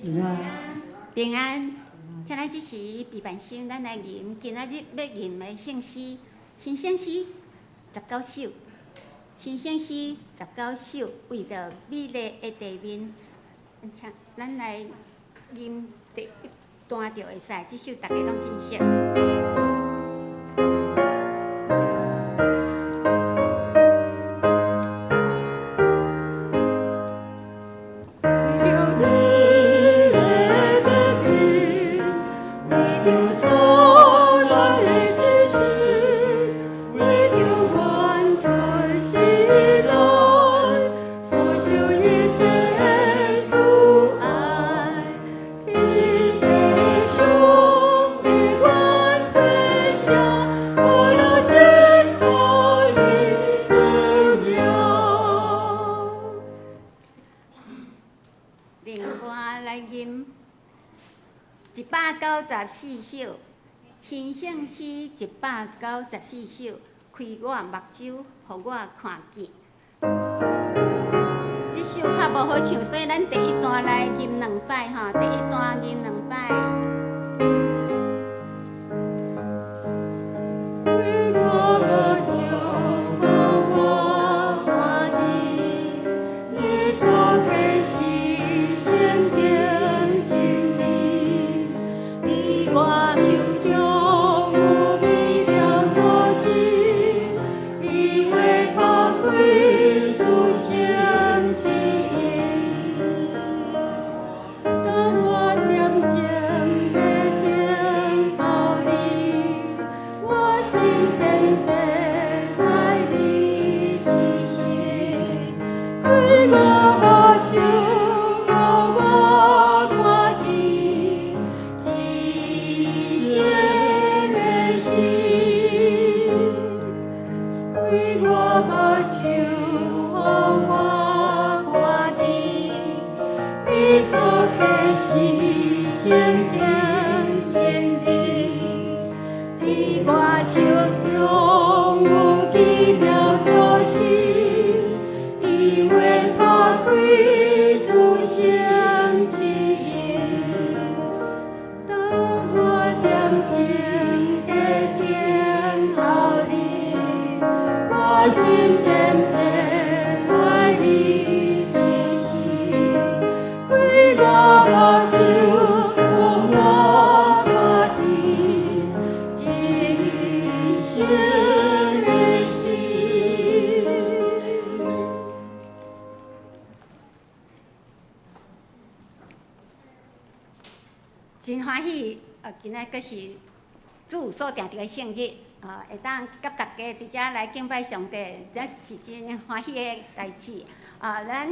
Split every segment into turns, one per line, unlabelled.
平安。
平安。請咱這時備辦心，咱來吟今仔日欲吟的聖詩，新聖詩十九首，新聖詩十九首，為著美麗的地面，請咱來吟第一段就會使，這首大家攏真熟。另外來吟194首，新聖詩194首，開我目睭，予我看見。這首較無好唱，所以咱第一段來吟兩擺吼，第一段吟兩擺。
開我目睭，予我看見，你所啟示聖經真理，佇我手中有奇妙鎖匙，伊話拍開主聖旨意。當我點鐘欲聽候你，我心偏偏愛你一生。開我目睭，予我看見一生的心。開我目睭，予我看見，你所啟示聖經真理，佇我手中有奇妙鎖匙，伊話拍開主聖旨意。當我點鐘欲聽候你，我心偏偏愛你一生。開我目睭，予我看見一生的心。
真歡喜，今仔閣是主所定的聖日，會當佮大家佇遮來敬拜上帝，這是真歡喜的代誌。啊，咱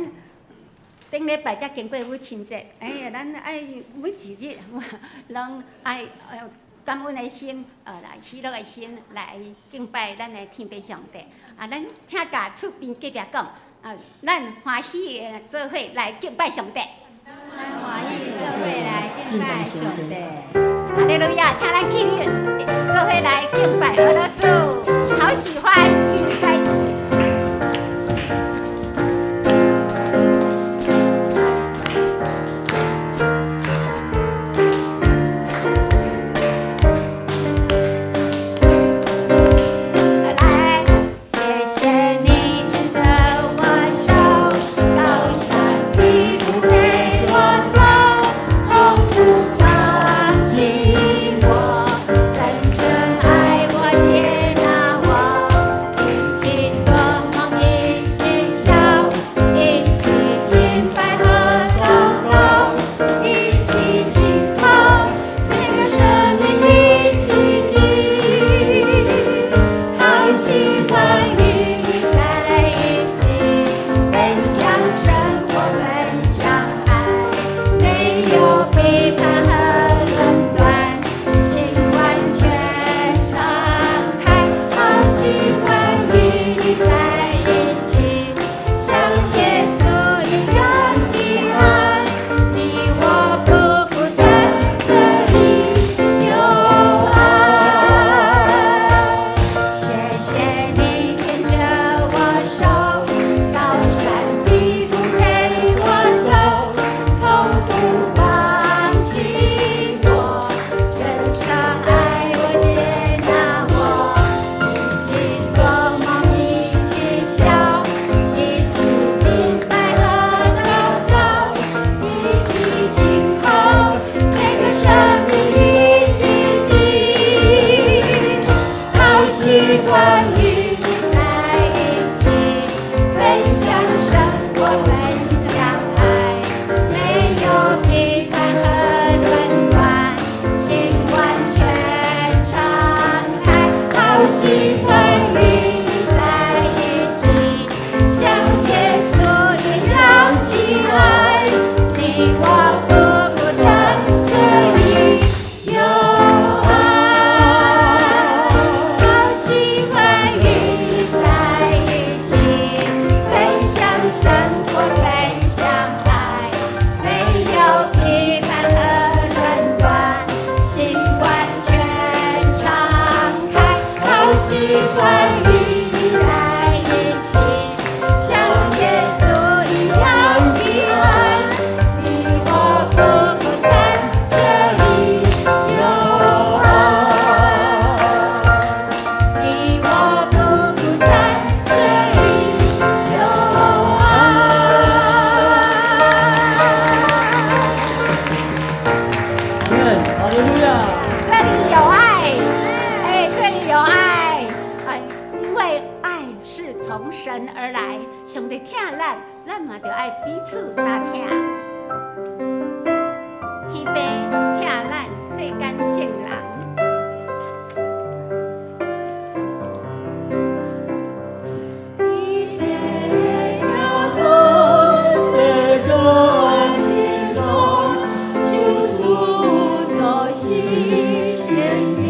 頂禮拜才經過母親節，哎呀，咱愛每一日攏愛感恩的心，來喜樂的心來敬拜咱的天父上帝。啊，咱請共厝邊隔壁講，啊，咱歡喜的做伙來敬拜上帝。
咱歡喜做伙來敬拜上帝。
哈利路亞！請咱起立，做伙來敬拜我的主，好喜歡敬拜主。來，謝謝你牽著我手，高山低谷陪我走，從不放棄我，真正愛我，接納我，一切彼此相疼。天父疼咱世間眾人。
天父疼咱世間眾人，受死都是善行，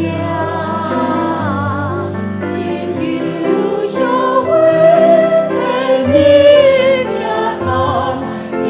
拯救社會的物件通，天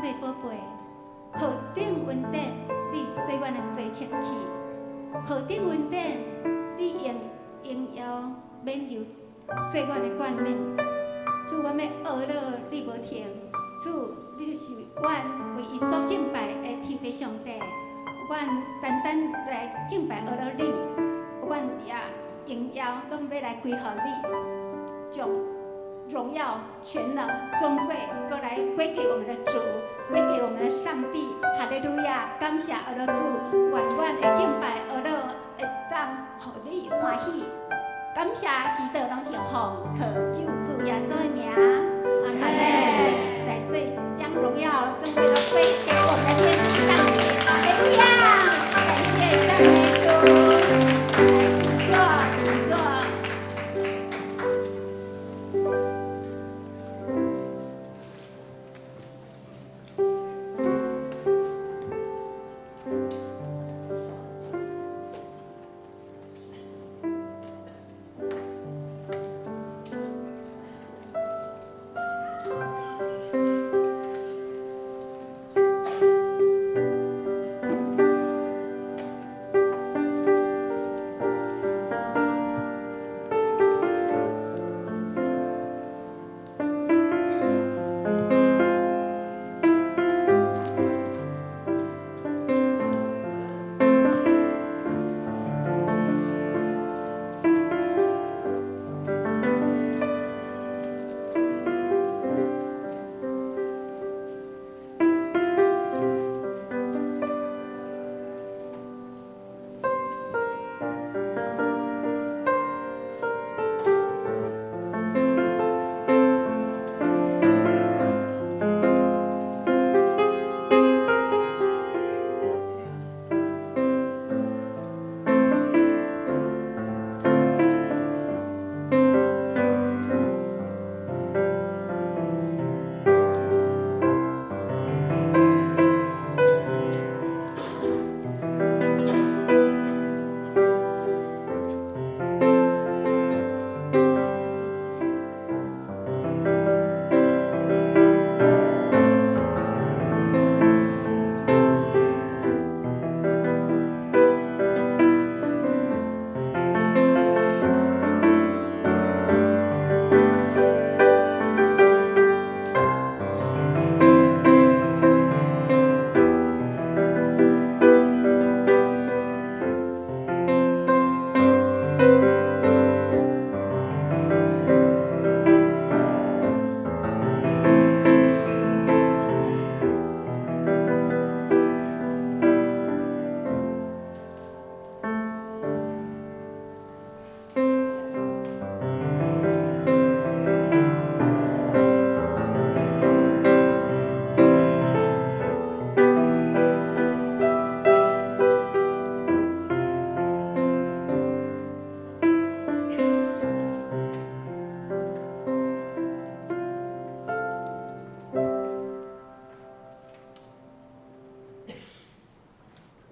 做寶貝，何等恩典，你洗阮的罪清去；何等恩典，你用榮耀免油做阮的冠冕。主，阮欲呵咾你無停。主，你是阮唯一所敬拜的天父上帝。阮單單來敬拜呵咾你，阮也榮耀攏欲來歸予你，將榮耀、權能、尊貴都來歸給我們的主，歸給我們的上帝。哈利路亞！感謝呵咾主，願阮的敬拜呵咾會當予你歡喜。感謝祈禱攏是奉靠救主耶穌的名，阿們。來，這將榮耀、尊貴都歸給我們的天父上帝。哈利路亞！感謝讚美主。來，請坐，請坐。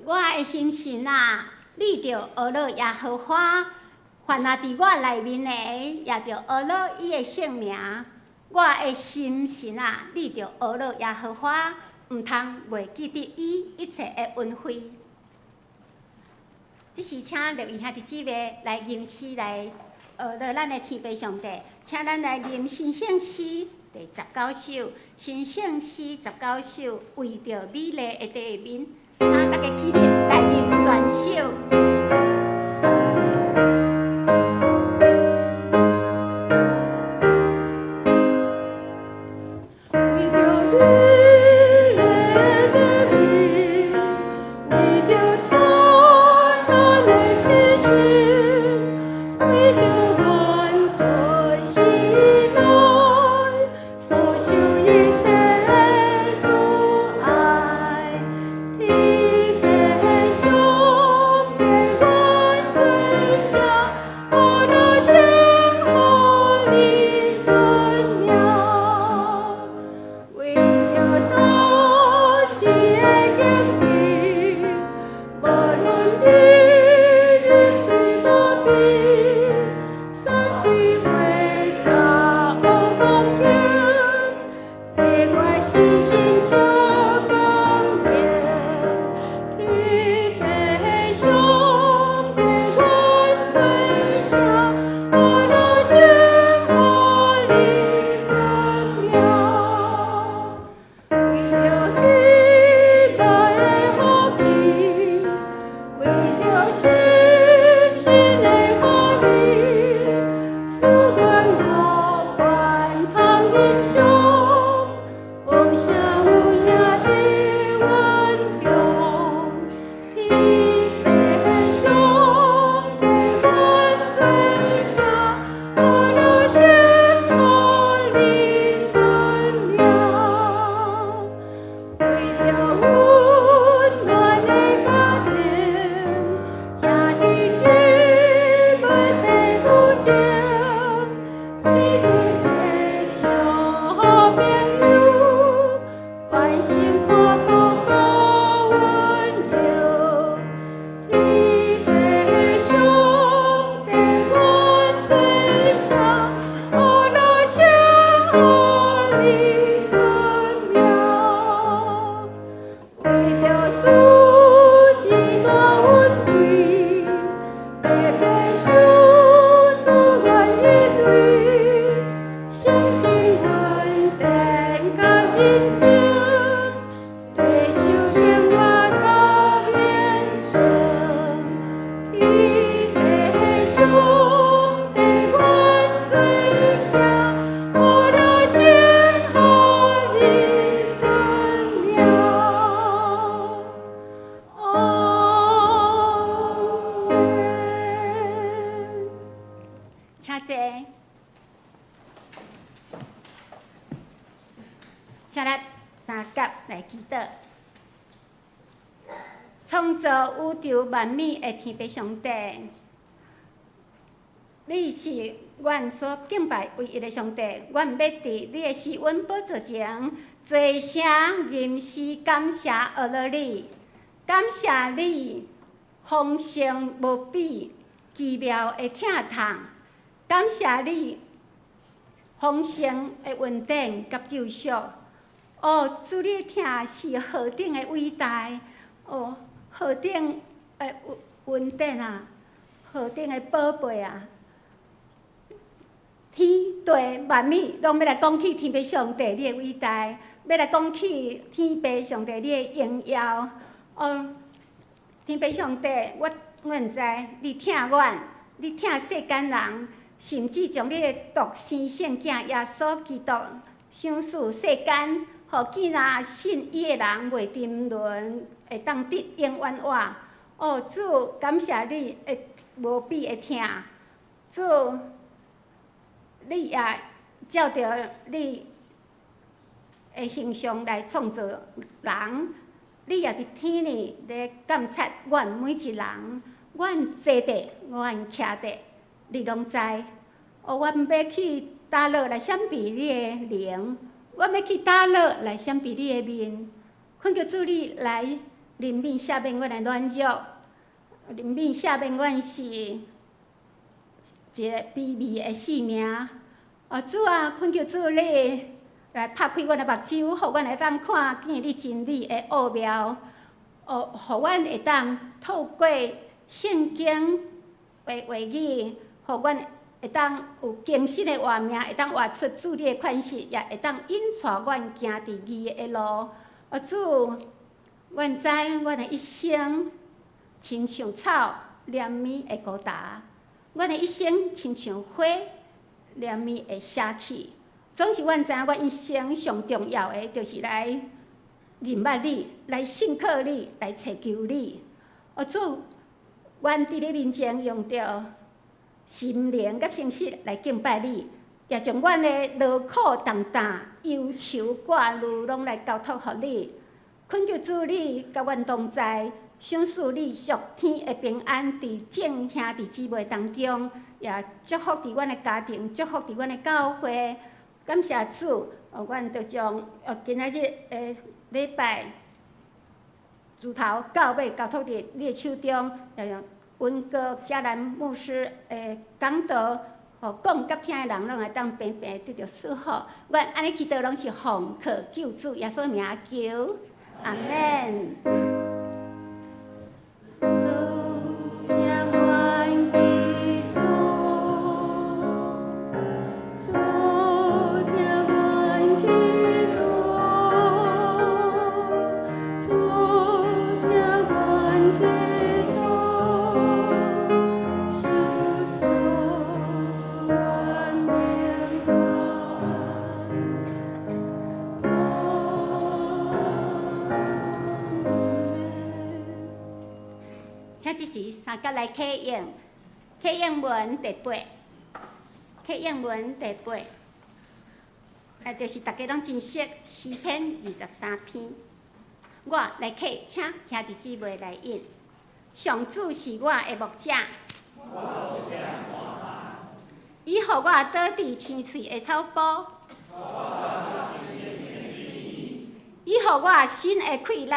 我的心神啊，你著呵咾耶和華，凡啊佇我內面的，也著呵咾伊的聖名。我的心神啊，你著呵咾耶和華，毋通袂記得伊一切的恩惠。這時請樂意兄弟姊妹來吟詩來呵咾咱的天父上帝，請咱來吟神聖詩第19首，神聖詩十九首，為著美麗的地面，請大家起立來吟全首。
為著美麗的地面，為著燦爛的清新，為著阮出世來所受一切阻礙，天父上看顧顧阮搖，天父上帝阮祭司，阿樂請予你尊名，為著主至大恩惠，白白賞賜阮人類，誠實恩典佮仁情，地球生活都免算。天父上帝阮祭司，阿樂請予你尊名。阿們。
請坐。請咱三甲來祈禱。創造宇宙萬物的天父上帝，你是阮所敬拜唯一的上帝。阮欲佇你的施恩寶座前，齊聲吟詩感謝阿樂你，感謝你豐盛無比奇妙的疼痛，感謝你豐盛的恩典佮救贖。哦，主你的疼是何等的偉大！哦，何等的恩典啊！何等的寶貝啊！天地萬物攏欲來講起天父上帝你的偉大，欲來講起天父上帝你的榮耀。哦，天父上帝，我毋知你疼阮，你疼世間人，甚至將你的獨生聖子耶穌基督賞賜世間，予見若信伊的人袂沉淪，會當得永遠活。哦，主，感謝你的無比的疼，主，你也照著你的形象來創造人，你也佇天裡咧監察阮每一人，阮坐佇，阮徛佇，你攏知。哦，阮欲去佗落來閃避你的靈，阮欲去佗落來閃避你的面，懇求主你來憐憫赦免阮的軟弱，憐憫赦免阮是一個卑微的性命。哦，主啊，懇求主你來拍開阮的目睭，予阮會當看見你真理的奧妙。哦，予阮會當透過聖經的話語，予阮會當有更新的活命，會當活出主你的款式，也會當引帶阮行佇義的路。哦，主，阮知阮的一生親像草連綿會孤焦，阮的一生親像花連綿會謝去。總是阮知影，阮一生上重要的，就是來認捌你，來信靠你，來尋求你。哦，主，阮佇你面前用著心靈佮誠實來敬拜你，也將阮的勞苦重擔、憂愁掛慮，攏來交託予你。懇求主你佮阮同在，賞賜你屬天的平安，佇眾兄弟姊妹當中，也祝福佇阮的家庭，祝福佇阮的教會。感謝主，阮就將今仔日的禮拜自頭到尾交託佇你的手中，也溫哥嘉蘭牧師的講道，予講佮聽的人攏會當平平得著祝福。阮按呢祈禱攏是奉靠救主耶穌名求，阿們。主聽阮祈禱，主聽阮祈禱，主聽阮祈禱，賞賜阮平安。阿們。請這時三甲來啟應，啟應文第八，啟應文第八，就是大家攏真熟詩篇23篇。我來啟，請兄弟姊妹來應。上主是我的牧者，伊予我倒佇青翠的草埔，伊予我新的氣力。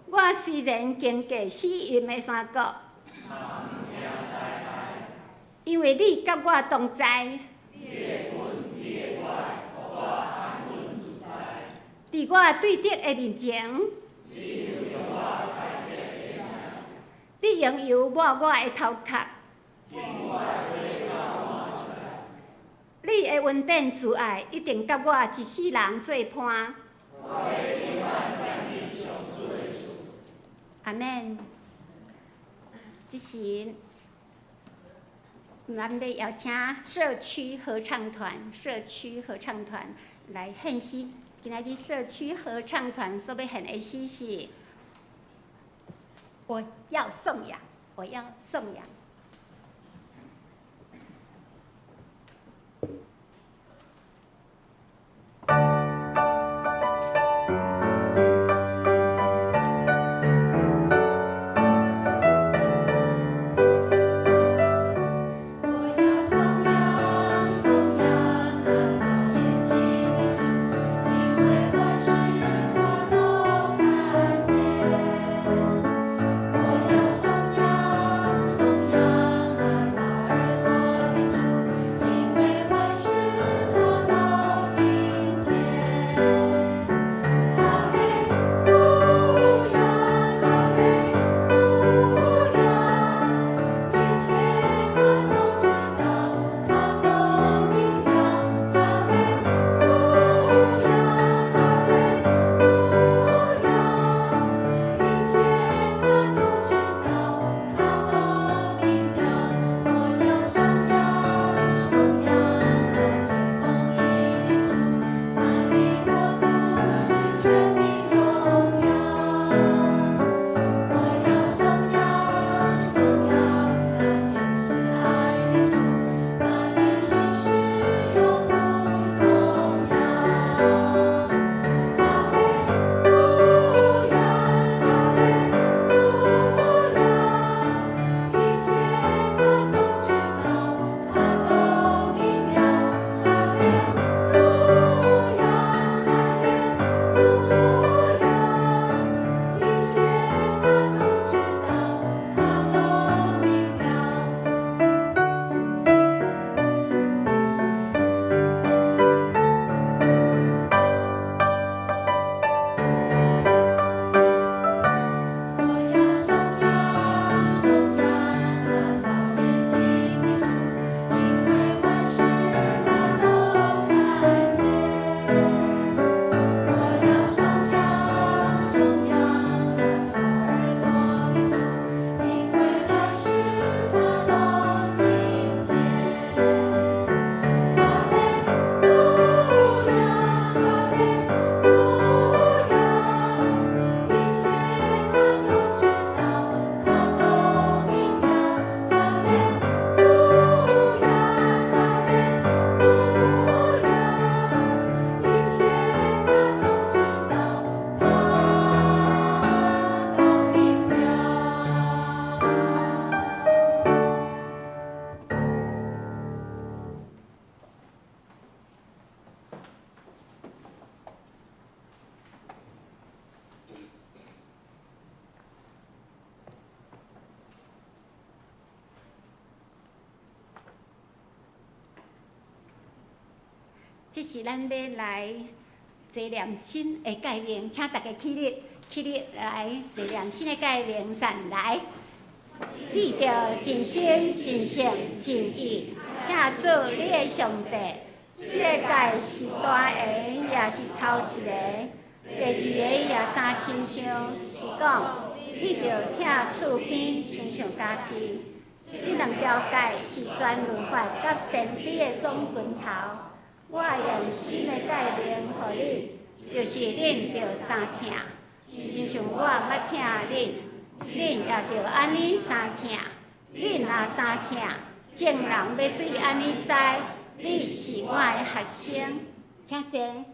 我雖然經過死蔭的山谷，因為你佮我同在。佇我對敵的面前，你用油抹我的頭殼。你的恩典慈愛一定佮我一世人做伴。阿們。這時，咱欲邀請社區合唱團，社區合唱團來獻詩。今仔日社區合唱團所欲獻的詩是：我要頌揚，我要頌揚。
我要頌揚，頌揚那造眼睛的主，因為萬事他都看見。我要頌揚，頌揚那造耳朵的主，因為萬事他都聽見。哈利路亞，哈利路亞，一切他都知道，他都明了。哈利路亞，哈利路亞，一切他都知道，他都明了。我要頌揚，頌揚那行公義的主，他的國度是權柄榮耀。我要頌揚，頌揚那行慈愛的主，他的信實永不動搖。哈利路亞，哈利路亞，一切他都知道，他都明了。哈利路亞，哈利路亞，一切他都知道，他都明了。我要頌揚，頌揚那造眼睛的主，因為萬事他都看見。我要頌揚，頌揚那造耳朵的主，因為萬事他都聽見。哈利路亞，哈利路亞，一切他都知道，他都明了。哈利路亞，哈利路亞，一切他都知道，他都明了。
這是咱欲來齊念新的誡命，請大家起立，起立來齊念新的誡命，上來。你著盡心、盡性、盡意，疼主你的上帝。這个誡是大个，也是頭一个。第二個也相親像，是講你著疼厝邊親像家己。這兩條誡是全律法佮先知的總拳頭。我用新的誡命予恁，就是恁著相疼，親像我捌疼恁，恁也著按呢相疼。恁若相疼，眾人欲對按呢知，你是我的學生。請坐。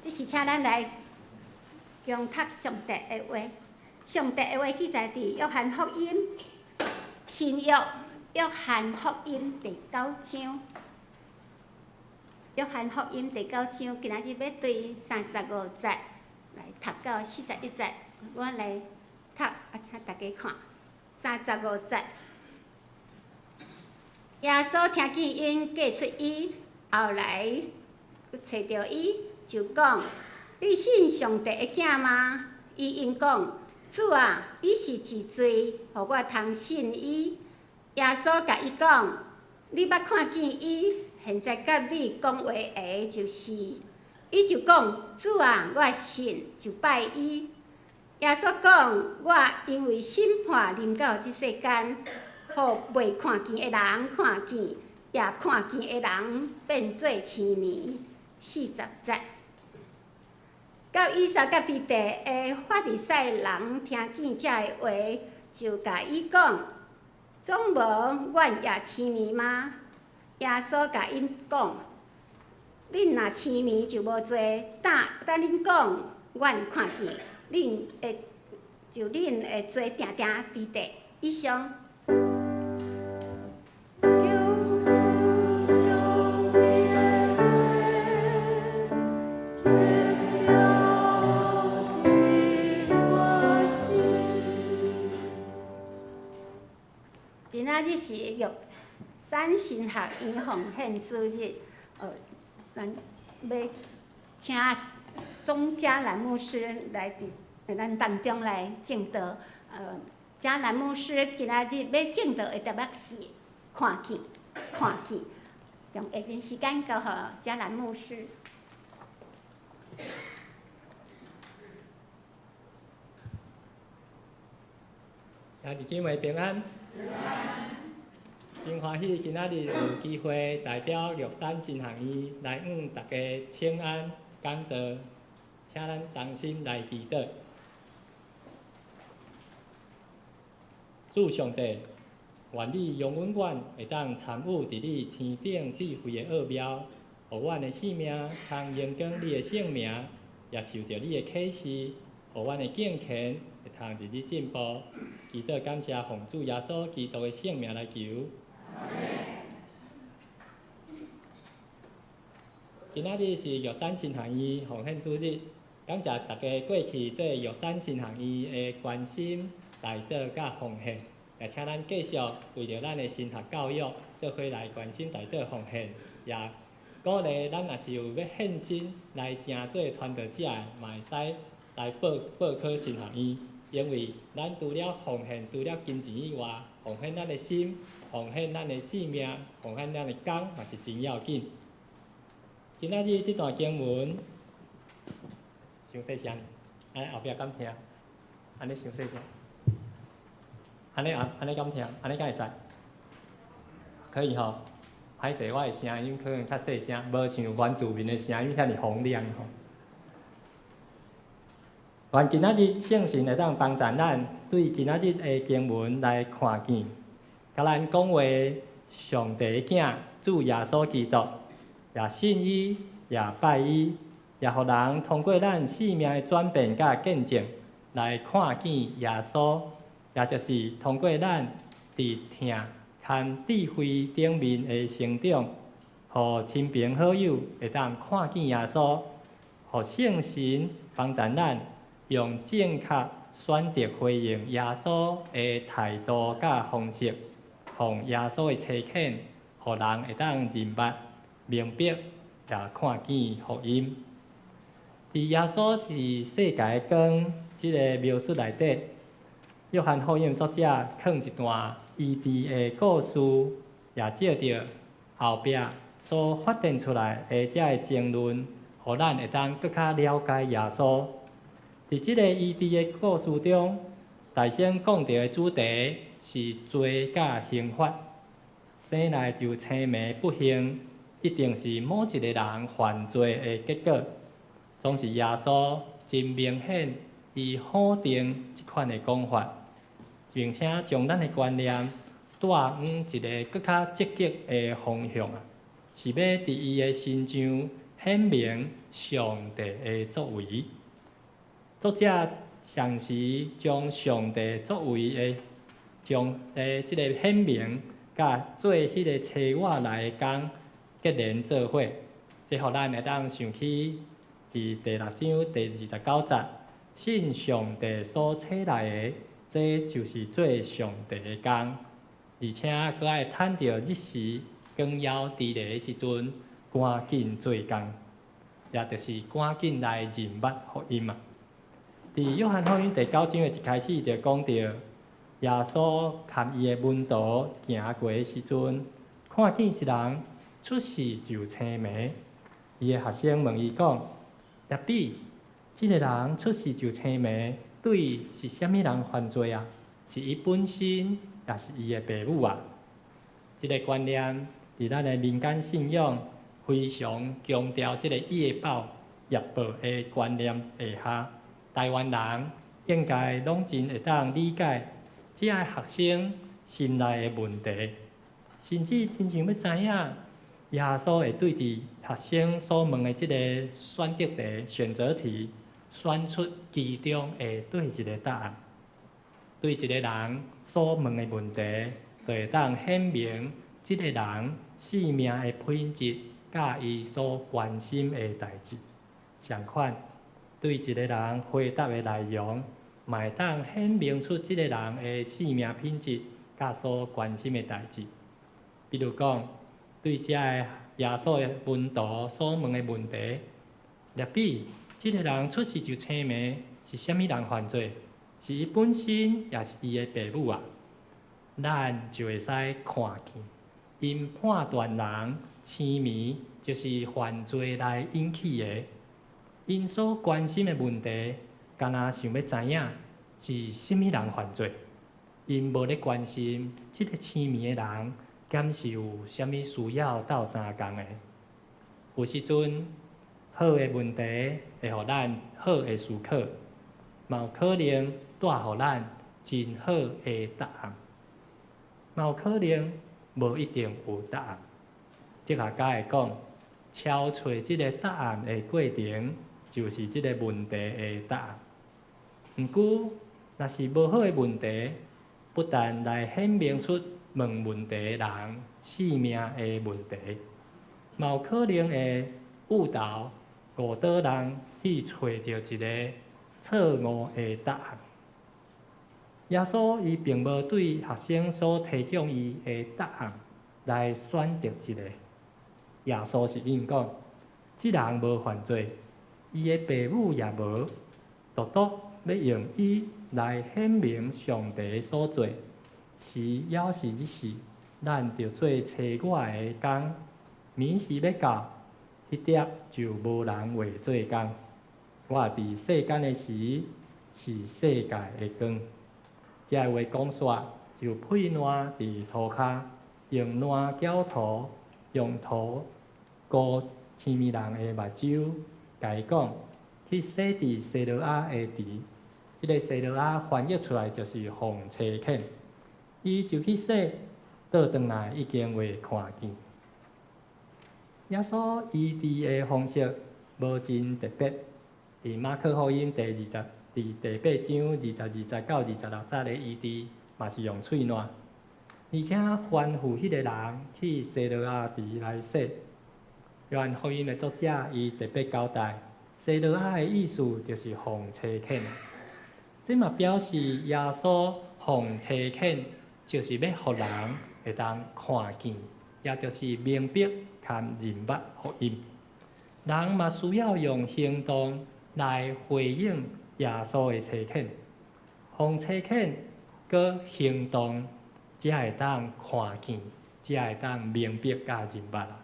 這是請咱來恭讀上帝的話。上帝的話記載佇約翰福音新約約翰福音第九章，約翰福音第九章，今仔日欲對三十五節來讀到四十一節，我來讀，啊，請大家看三十五節。耶穌聽見𪜶過出伊，後來揣著伊，就講：你信上帝的囝嗎？伊應講：主啊，你是一誰，予我通信伊？耶穌共伊講：你捌看見伊，現在佮你講話的，就是。伊就講：主啊，我信，就拜伊。耶穌講：我因為審判臨到這世間，予未看見的人看見，也看見的人變做痴迷。四十節。到以撒各地的法利賽人聽見這个話，就共伊講：總無阮也痴迷嗎？耶穌共𪜶講：恁若痴迷就無罪，但但恁講，阮看見，恁會就恁的罪定定佇咧。以上。
求主上帝的話，堅牢佇我心。
今仔日是玉山神學院奉獻主日，咱欲請鍾嘉蘭牧師來佇咱當中來證道。嘉蘭牧師今仔日欲證道的題目是看見，看見。將下面時間交予嘉蘭牧師。
兄弟姊妹平安，真歡喜今仔日有機會代表玉山神學院來向大家請安講道，請咱同心來祈禱。主上帝，願你容允阮會當參與佇你天頂智慧的奧妙，予阮的生命通榮光你的聖名，也受著你的啟示，予阮的敬虔會通日日進步。祈禱感謝奉主耶穌基督的聖名來求。今仔日是玉山神學院奉獻主日，感謝大家過去對玉山神學院的關心、代禱佮奉獻，也請咱繼續為著咱的神學教育做伙來關心、代禱、奉獻，也鼓勵咱若是有欲獻身來成做傳道者的，嘛會使來報報考神學院，因為咱除了奉獻，除了金錢以外，奉獻咱的心，奉獻咱的性命，奉獻咱的工，嘛是真要緊。今仔日這段經文，傷細聲，按呢後壁敢聽？按呢傷細聲，按呢按呢敢聽？按呢敢會使？可以吼。歹勢，我的聲音可能較細聲，無像原住民的聲音遐爾洪亮吼。願今仔日聖神會當幫助咱，對今仔日的經文來看見，共咱講話，上帝的囝主耶穌基督，也信伊，也拜伊，也予人通過咱生命的轉變佮見證，來看見耶穌，也就是通過咱佇疼和智慧頂面的成長，予親朋好友會當看見耶穌，予聖神幫助咱用正確選擇回應耶穌的態度佮方式，奉耶穌的差遣，予人會當認捌、明白，也看見福音。佇耶穌是世界的光這个描述內底，約翰福音作者囥一段醫治的故事，也藉著後壁所發展出來的這个爭論，予咱會當閣較了解耶穌。佇這个醫治的故事中，大先講著的主題是罪佮刑罰。生來就青盲不幸，一定是某一個人犯罪的結果。總是耶穌真明顯，伊否定這款的講法，並且將咱的觀念帶往一個閣較積極的方向啊，是欲佇伊的身上顯明上帝的作為。作者同時將上帝作為的將的這个顯明，佮佮做彼个差我來的工結連做伙。這予咱會當想起佇第六章第二十九節，信上帝所差來的，這就是做上帝的工。而且閣愛趁著日時光耀佇咧的時陣，趕緊做工，也就是趕緊來認捌福音啊！佇約翰福音第九章的一開始就講著，耶穌佮伊的門徒行過的時陣，看見一人出世就青盲。伊的學生問伊講：拉比，這个人出世就青盲，對是啥物人犯罪啊？是伊本身，抑是伊的爸母啊？這个觀念佇咱的民間信仰非常強調這个業報、業報的觀念下，台灣人應該攏真會當理解這个學生心內的問題，甚至真想欲知影耶穌會對佇學生所問的這个選擇題、選擇題，選出其中的佗一个答案。對一個人所問的問題，就會當顯明這个人生命的品質，佮伊所關心的代誌。相款，對一个人回答的內容，嘛會當顯明出這个人的生命品質，佮所關心的代誌。比如講，對這个耶穌的門徒所問的問題，拉比，這个人出世就青盲，是啥物人犯罪？是伊本身，抑是伊的爸母啊？咱就會使看見，𪜶判斷人青盲就是犯罪來引起的。𪜶所關心的問題，敢若想欲知影是啥物人犯罪？𪜶無咧關心這个青盲的人，敢是有啥物需要鬥相共的？有時陣，好的問題會予咱好的思考，嘛有可能帶予咱真好的答案，嘛有可能無一定有答案。哲學家會講，敲揣這个答案的過程，就是這个問題的答案。毋過，若是無好的問題，不但來顯明出問問題的人生命的問題，嘛有可能會誤導、誤導人去揣著一个錯誤的答案。耶穌伊並無對學生所提供伊的答案來選擇一个。耶穌是應講：這人無犯罪，伊的爸母也無，獨獨欲用伊來顯明上帝所做。時猶是日時，咱著做差我的工。暝時欲到，彼粒就無人會做工。我佇世間的時，是世界的光。這个話講煞，就屁瀾佇塗跤，用瀾攪塗，用塗糊青盲人的目睭，共伊講去洗佇西羅亞的池。這个西羅亞翻譯出來就是奉差遣。伊就去洗，倒轉來已經會看見。耶穌醫治的方式無真特別，佇馬可福音佇第八章二十二節到二十六節的醫治，嘛是用喙瀾，而且吩咐彼個人去西羅亞池來洗。約翰福音的作者伊特別交代，西羅亞的意思就是奉差遣。這嘛表示耶穌奉差遣，就是欲予人會當看見，也就是明白佮認捌福音。人嘛需要用行動來回應耶穌的差遣，奉差遣閣行動，才會當看見，才會當明白佮認捌啊。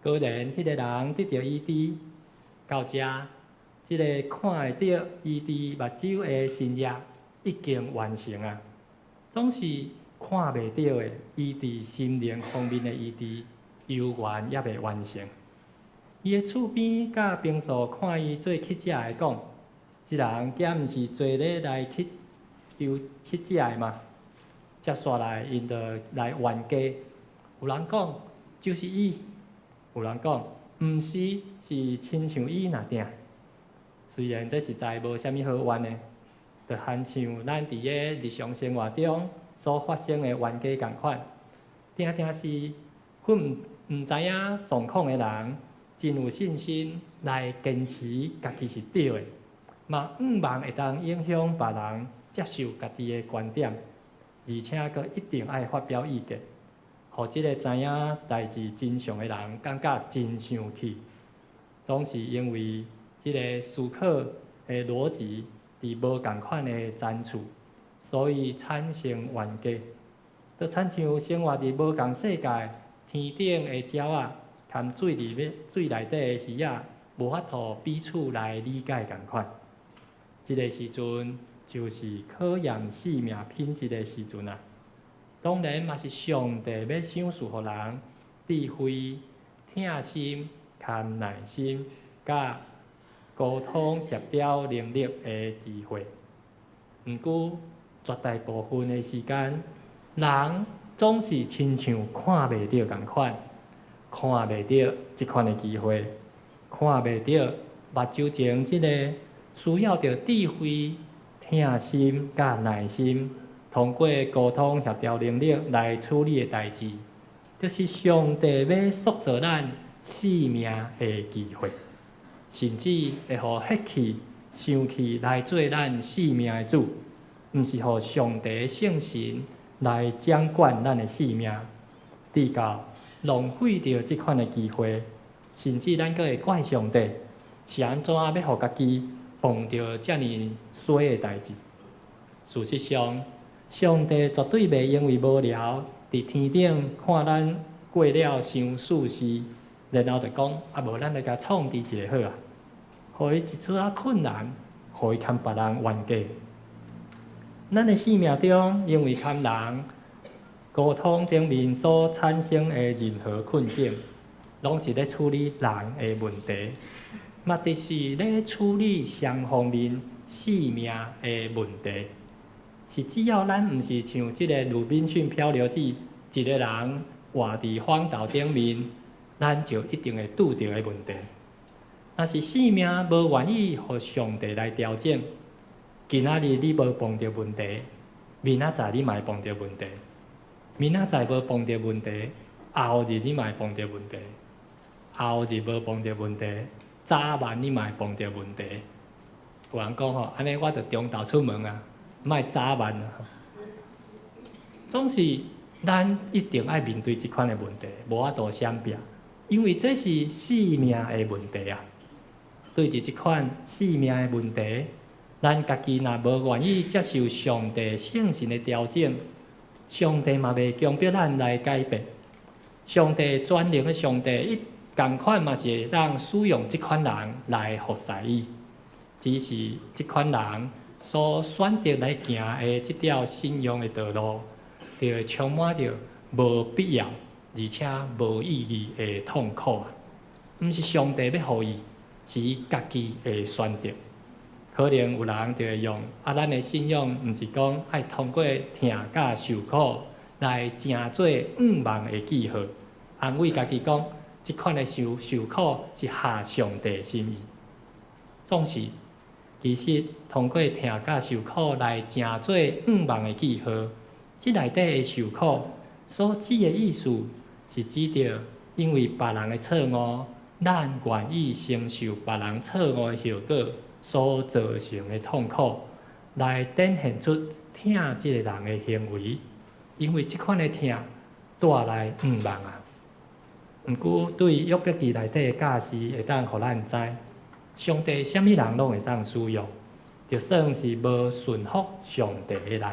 果然，彼个人得著醫治，到遮，這个看會著醫治目睭的神跡已經完成啊。總是看袂著的醫治心靈方面的醫治，猶原猶未完成。伊的厝邊佮朋屬看伊做乞食的，講：這人敢毋是做咧來乞求乞食的嗎？接煞來，𪜶就來冤家。有人講就是伊，有人講毋是，是親像伊爾定。雖然這實在無啥物好冤的，就親像咱佇咧日常生活中所發生的冤家仝款。定定是阮毋知影狀況的人，真有信心來堅持家己是對的，嘛向望會當影響別人接受家己的觀點，而且閣一定愛發表意見，予這个知影代誌真相的人感覺真生氣。總是因為這个思考的邏輯佇無仝款的層次，所以產生冤家。就親像生活佇無仝世界，天頂的鳥仔含水裡面水內底的魚仔，無法度彼此來理解仝款。這个時陣就是考驗生命品質的時陣啊！當然嘛是上帝欲賞賜予人智慧、疼心、含耐心，佮溝通協調能力的機會。毋過絕大部分的時間，人總是親像看袂著仝款，看袂著這款的機會，看袂著目睭前這个需要著智慧、疼心佮耐心，通過溝通協調能力來處理的代誌，就是上帝欲塑造咱生命的機會，甚至會予血氣、生氣來做咱生命的主，毋是予上帝的聖神來掌管咱的生命，直到浪費著這款的機會，甚至咱閣會怪上帝是按怎欲予家己碰著遮爾衰的代誌。事實上，上帝絕對袂因為無聊，佇天頂看咱過了傷舒適，然後就講啊，無咱來共創治一下好啊，予伊一出仔困難，予伊共別人冤家。咱的生命中，因為佮人溝通頂面所產生的任何困境，攏是咧處理人的問題，嘛就是咧處理雙方面生命的問題。是只要咱毋是像這个《魯濱遜漂流記》一个人活佇荒島頂面，咱就一定會拄著的問題。若是生命無願意予上帝來調整，今仔日你無碰著問題，明仔載你嘛會碰著問題；明仔載無碰著問題，後日你嘛會碰著問題；後日無碰著問題，早晚你嘛會碰著問題。有人講吼，按呢我著中晝出門啊，莫早晚啊。總是咱一定愛面對這款的問題，無法度閃避，因為這是生命的問題啊。對著這款生命的問題，咱家己若無願意接受上帝聖神的調整，上帝嘛袂強迫咱來改變。上帝全能的上帝，伊仝款嘛是會當使用這款人來服侍伊，只是這款人所選擇來行的這條信仰的道路，就會充滿著無必要而且無意義的痛苦啊！毋是上帝欲予伊，是伊家己的選擇。可能有人就會用啊，咱的信仰毋是講愛通過疼佮受苦來成做向望的記號，安慰家己講，這款的受受苦是合上帝心意。總是，其實通過疼佮受苦來成做向望的記號，這內底的受苦所指的意思是指著因為別人的錯誤，咱願意承受別人錯誤的後果所造成的痛苦，來展現出疼這个人的行為，因為這款的疼帶來向望啊。毋過對約伯記內底的教示，會當予咱知，上帝啥物人攏會當使用，就算是無順服上帝的人，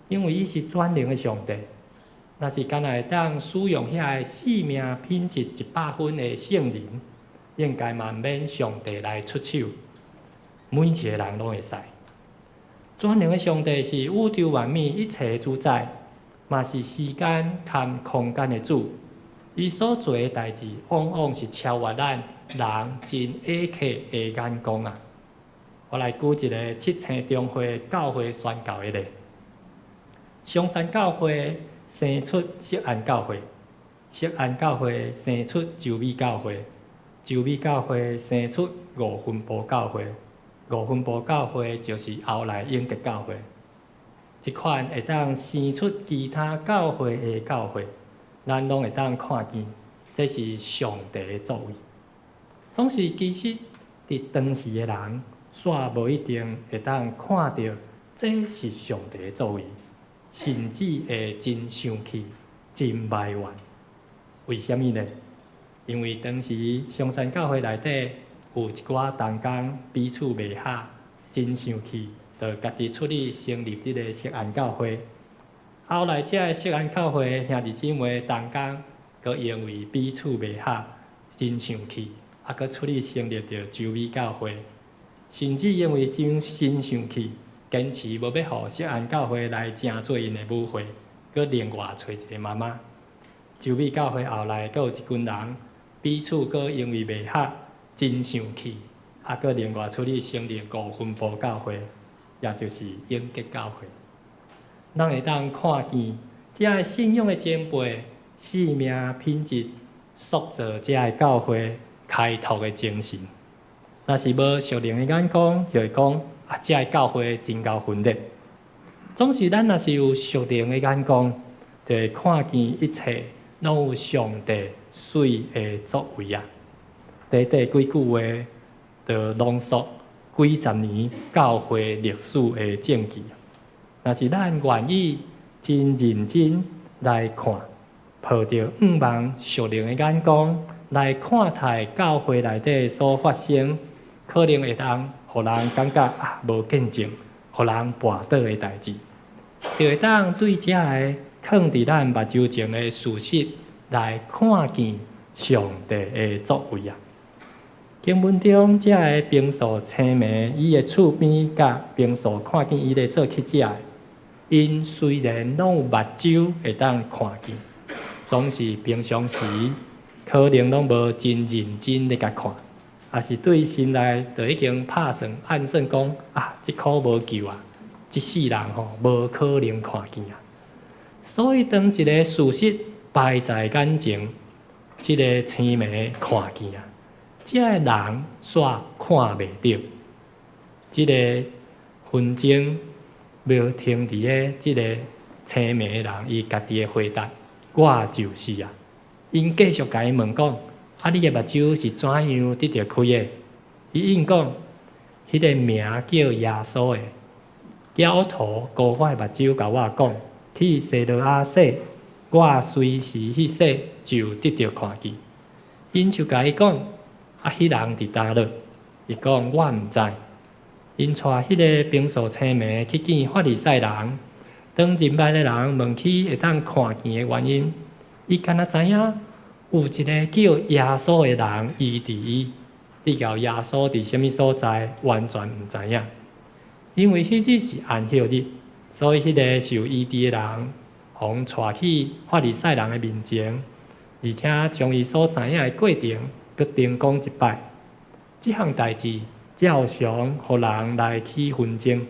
因為伊是全能的上帝。若是干焦會當使用遐个生命品質100分的聖人，應該嘛毋免上帝來出手，每一個人攏會使。全能的上帝是宇宙萬物一切的主宰，嘛是時間和空間的主。伊所做的代誌，往往是超越咱人真下客的眼光啊！我來舉一个七星中會教會宣教的例。松山教會生出錫安教會，錫安教會生出洲美教會，洲美教會生出五分埔教會，五分埔教會就是後來永吉教會。這款會當生出其他教會的教會。咱攏會當看見，這是上帝的作為。總是其實佇當時的人，煞無一定會當看著這是上帝的作為，甚至會真生氣、真埋怨。為啥物呢？因為當時松山教會內底有一寡同工彼此袂合，真生氣，就家己出去成立這個錫安教會。後來，這个錫安教會兄弟姊妹同工，閣因為彼此袂合，真生氣，啊，閣出去成立著洲美教會，甚至因為真真生氣，堅持無欲予錫安教會來成做𪜶的母會，閣另外揣一个媽媽。洲美教會後來閣有一群人彼此閣因為袂合，真生氣，啊，閣另外出去成立五分埔教會，也就是永吉教會。咱會當看見，遮个信仰的前輩，生命品質塑造遮个教會開拓的精神。若是無屬靈的眼光，就會講啊，遮个教會真𠢕分裂。總是咱若是有屬靈的眼光，就會看見一切攏有上帝媠的作為啊！短短幾句話，就濃縮幾十年教會歷史的證據。若是咱願意真認真來看，抱著向望屬靈的眼光來看待教會內底所發生，可能會當予人感覺啊無見證，予人跋倒的代誌，就會當對遮个囥佇咱目睭前的事實來看見上帝的作為啊！經文中，遮个平素青盲，伊的厝邊佮平素看見伊咧做乞食的，𪜶雖然攏有目睭會當看見，總是平常時可能攏無真認真咧共看，抑是對心內就已經拍算暗算講啊，這箍無救啊，這世人吼無可能看見啊。所以當一个事實擺在眼前，這个青盲看見啊，這个人煞看袂著，這个紛爭無停佇咧這个青盲的人，伊家己的回答，我就是啊。𪜶繼續共伊問講：啊，你的目睭是怎樣得著開的？伊應講：彼个名叫耶穌的，澆塗膏我的目睭，共我講，去西羅亞洗，我隨時去洗，就得著看見。𪜶就共伊講：啊，彼人佇佗落？伊講：我毋知。𪜶帶彼个平素青盲去見法利賽人，當入來的人問起會當看見的原因，伊敢若知影有一个叫耶穌的人醫治伊，至到耶穌佇啥物所在，完全毋知影。因為彼日是安息日，所以彼个受醫治的人，予帶去法利賽人的面前，而且將伊所知影的過程，閣重講一擺。這項代誌照常予人來起紛爭。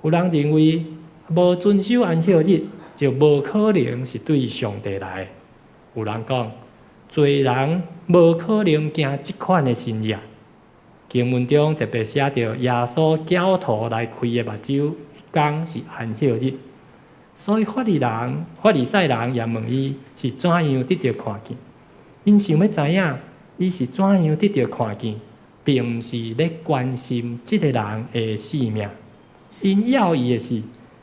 有人認為無遵守安息日，就無可能是對上帝來的。有人講，罪人無可能行這款的神跡。經文中特別寫著耶穌澆塗來開的目睭，彼工是安息日，所以法利賽人也問伊是怎樣得著看見。𪜶想欲知影伊是怎樣得著看見，並毋是咧關心這个人的性命。𪜶要伊的是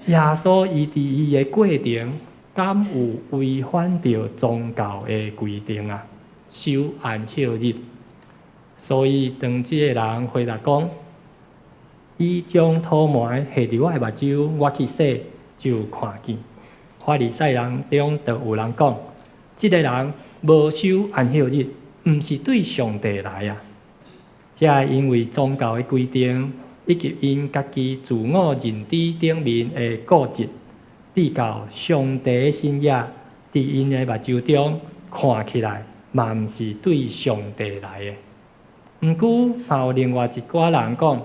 耶穌醫治伊的過程，敢有違反著宗教的規定啊？守安息日。所以當這個人回答講，伊將塗糜下佇我的目睭，我去洗就看見。法利賽人中就有人講，這个人無守安息日，毋是對上帝來啊。這因為宗教的規定，以及𪜶家己自我認知頂面的固執，至到上帝的神跡，佇𪜶的目睭中看起來，嘛毋是對上帝來的。毋過，嘛有另外一寡人講，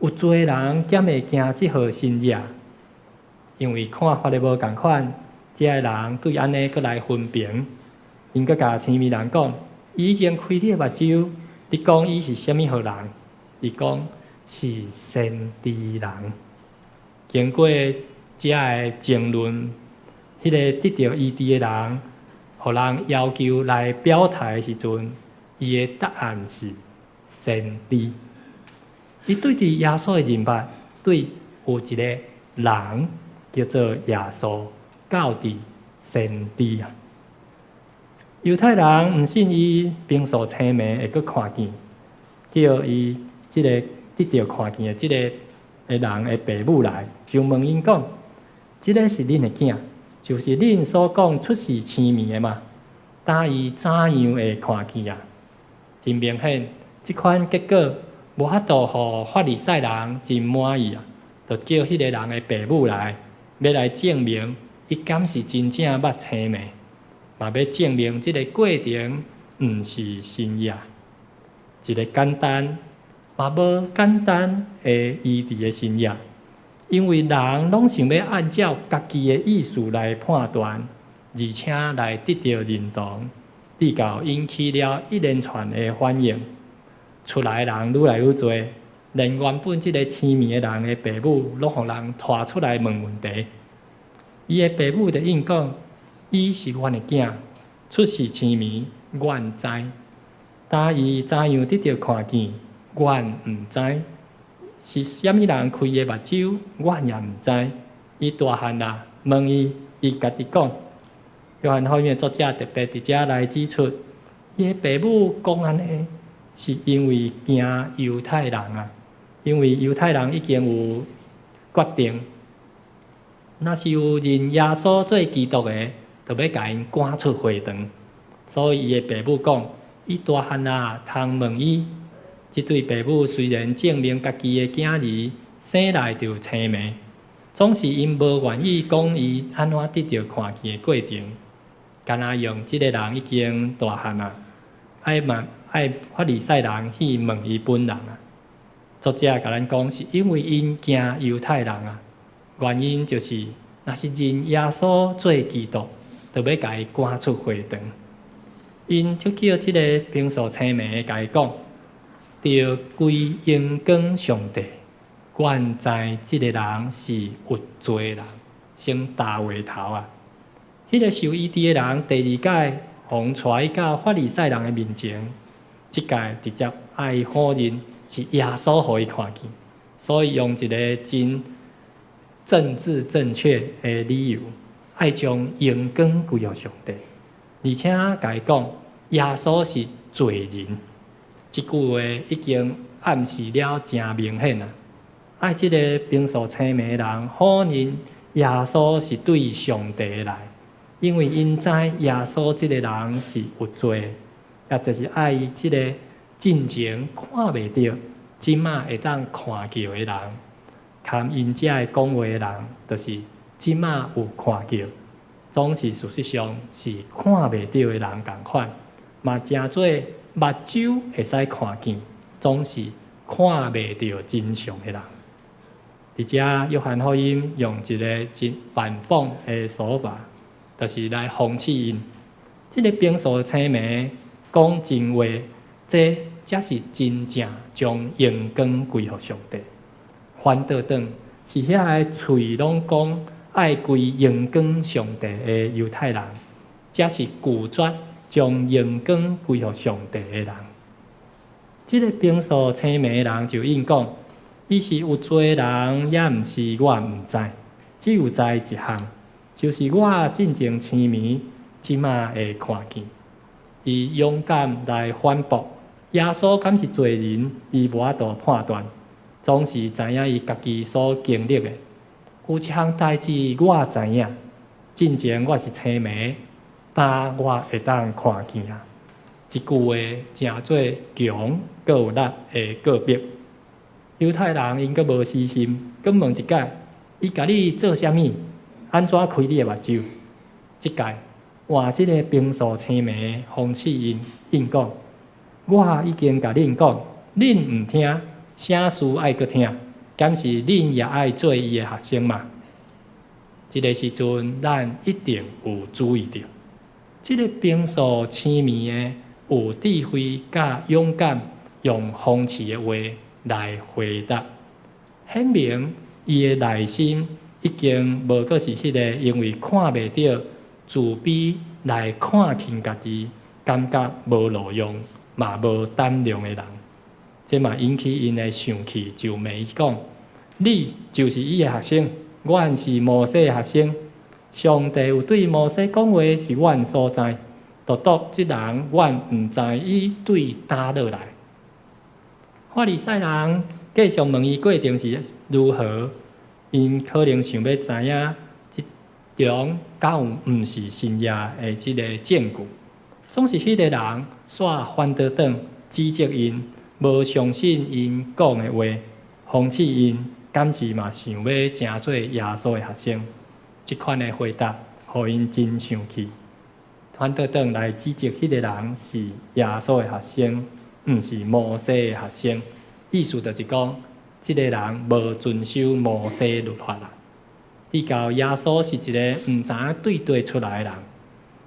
有濟人敢會行這號神跡，因為看法的無仝款，這个人對按呢閣來分評，𪜶閣共青盲人講，伊已經開你的目睭，你講伊是啥物號人？伊講是先知人。經過遮个爭論，彼个得著醫治的人，予人要求來表態的時陣，伊的答案是先知。伊對佇耶穌的認捌，對有一個人叫做耶穌，到佇先知啊。猶太人毋信伊平素青盲會閣看見，叫伊這个得著看見的這个的人的爸母來，就問𪜶講：這个是恁的囝，就是恁所講出世青盲的嗎？今伊怎樣會看見啊？真明顯，這款結果無法度予法利賽人真滿意啊！就叫彼个人的爸母來，欲來證明伊敢是真正捌青盲，嘛欲證明這个過程毋是神跡。一个簡單嘛無簡單的醫治的神跡，因為人攏想欲按照家己的意思來判斷，而且來得著認同，直到引起了一連串的反應。出來的人愈來愈濟，連原本這个青盲的人的爸母，攏予人拖出來問問題。伊的爸母就應講：伊是阮的囝，出世青盲，阮知。但伊怎樣得著看見，阮毋知。是啥物人開伊的目睭，阮也毋知。伊大漢啦，問伊，伊家己講。約翰福音的作者特別佇遮來指出，伊的爸母講按呢，是因為驚猶太人啊，因為猶太人已經有決定，若是有認耶穌做基督的，就欲共𪜶趕出會堂。所以伊的爸母講，伊大漢啦，通問伊。這對爸母雖然證明家己的囝兒生來就青盲，總是𪜶無願意講伊按怎得著看見的過程。敢若用這个人已經大漢啦，愛問愛法利賽人去問伊本人啊。作者共咱講，是因為𪜶驚猶太人啊，原因就是，若是認耶穌做基督，就欲共伊趕出會堂。𪜶就叫這个平素青盲的共伊講，著歸榮光上帝。阮知這个人是有罪人，先打話頭啊！彼个受醫治的人第二擺予𪜶帶去到法利賽人的面前，這擺直接愛否認是耶穌予伊看見，所以用一个真政治正確的理由，愛將榮光歸予上帝，而且共伊講耶穌是罪人，這句話已經暗示了誠明顯啊！愛這个平素青盲的人否認耶穌是對上帝來，因為𪜶知耶穌這个人是有罪，也就是愛這个進前看袂著，這馬會當看見的人，含𪜶遮的講話的人，就是這馬有看見，總是事實上是看袂著的人仝款，嘛誠做目睭會使看見，總是看袂著真相的人。佇遮約翰福音用一个真反諷的手法，就是來諷刺𪜶。這个平素青盲講真話，這才是真正將榮光歸予上帝。反倒轉是遐个喙攏講愛歸榮光上帝的猶太人，才是拒絕將榮光歸予上帝的人。這个平素青盲的人就應講，伊是有罪的人，抑毋是我毋知，只有知一項，就是我進前青盲，這馬會看見。伊勇敢來反駁耶穌，敢是罪人，伊無法度判斷，總是知影伊家己所經歷的。有一項代誌我知影，進前我是青盲，今我會當看見啊！這句話誠做強閣有力的告白。猶太人𪜶閣無死心，閣問一擺，伊共你做啥物？按怎開你的目睭？這擺換這个平素青盲諷刺𪜶，應講：我已經共恁講，恁毋聽，啥事愛閣聽？敢是恁也愛做伊的學生嗎？這个時陣，咱一定有注意著，這个平素青盲的有智慧佮勇敢，用諷刺的話來回答，顯明伊的內心已經無閣是彼个因為看袂著自卑來看輕家己，感覺無路用，嘛無膽量的人。這嘛引起𪜶的生氣，就罵伊講：你就是伊的學生，阮是摩西的學生。上帝有對摩西講話，是阮所知。獨獨這人，阮毋知伊對佗落來。法利賽人繼續問伊過程是如何，𪜶可能想欲知影這種敢有毋是神蹟的這个證據。總是彼个人煞反倒轉指責𪜶，無相信𪜶講的話，諷刺𪜶，敢是嘛想欲成做耶穌的學生？這款的回答，予𪜶真生氣。反倒轉來指責彼个人是耶穌的學生，毋是摩西的學生。意思就是講，這个人無遵守摩西律法啦。至到耶穌是一个毋知影對佗出來的人，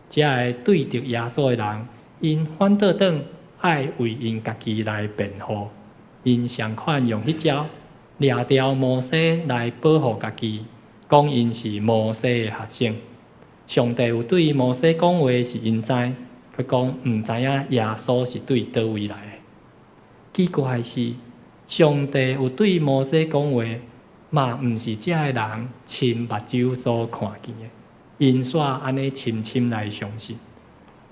遮个對著耶穌的人，𪜶反倒轉愛為𪜶家己來辯護，𪜶仝款用彼招掠牢摩西來保護家己，講𪜶是摩西的學生。上帝有對摩西講話是𪜶知，閣講毋知影耶穌是對佗位來的。奇怪的是，上帝有對摩西講話，嘛毋是遮个人親目睭所看見的，𪜶煞按呢深深來相信。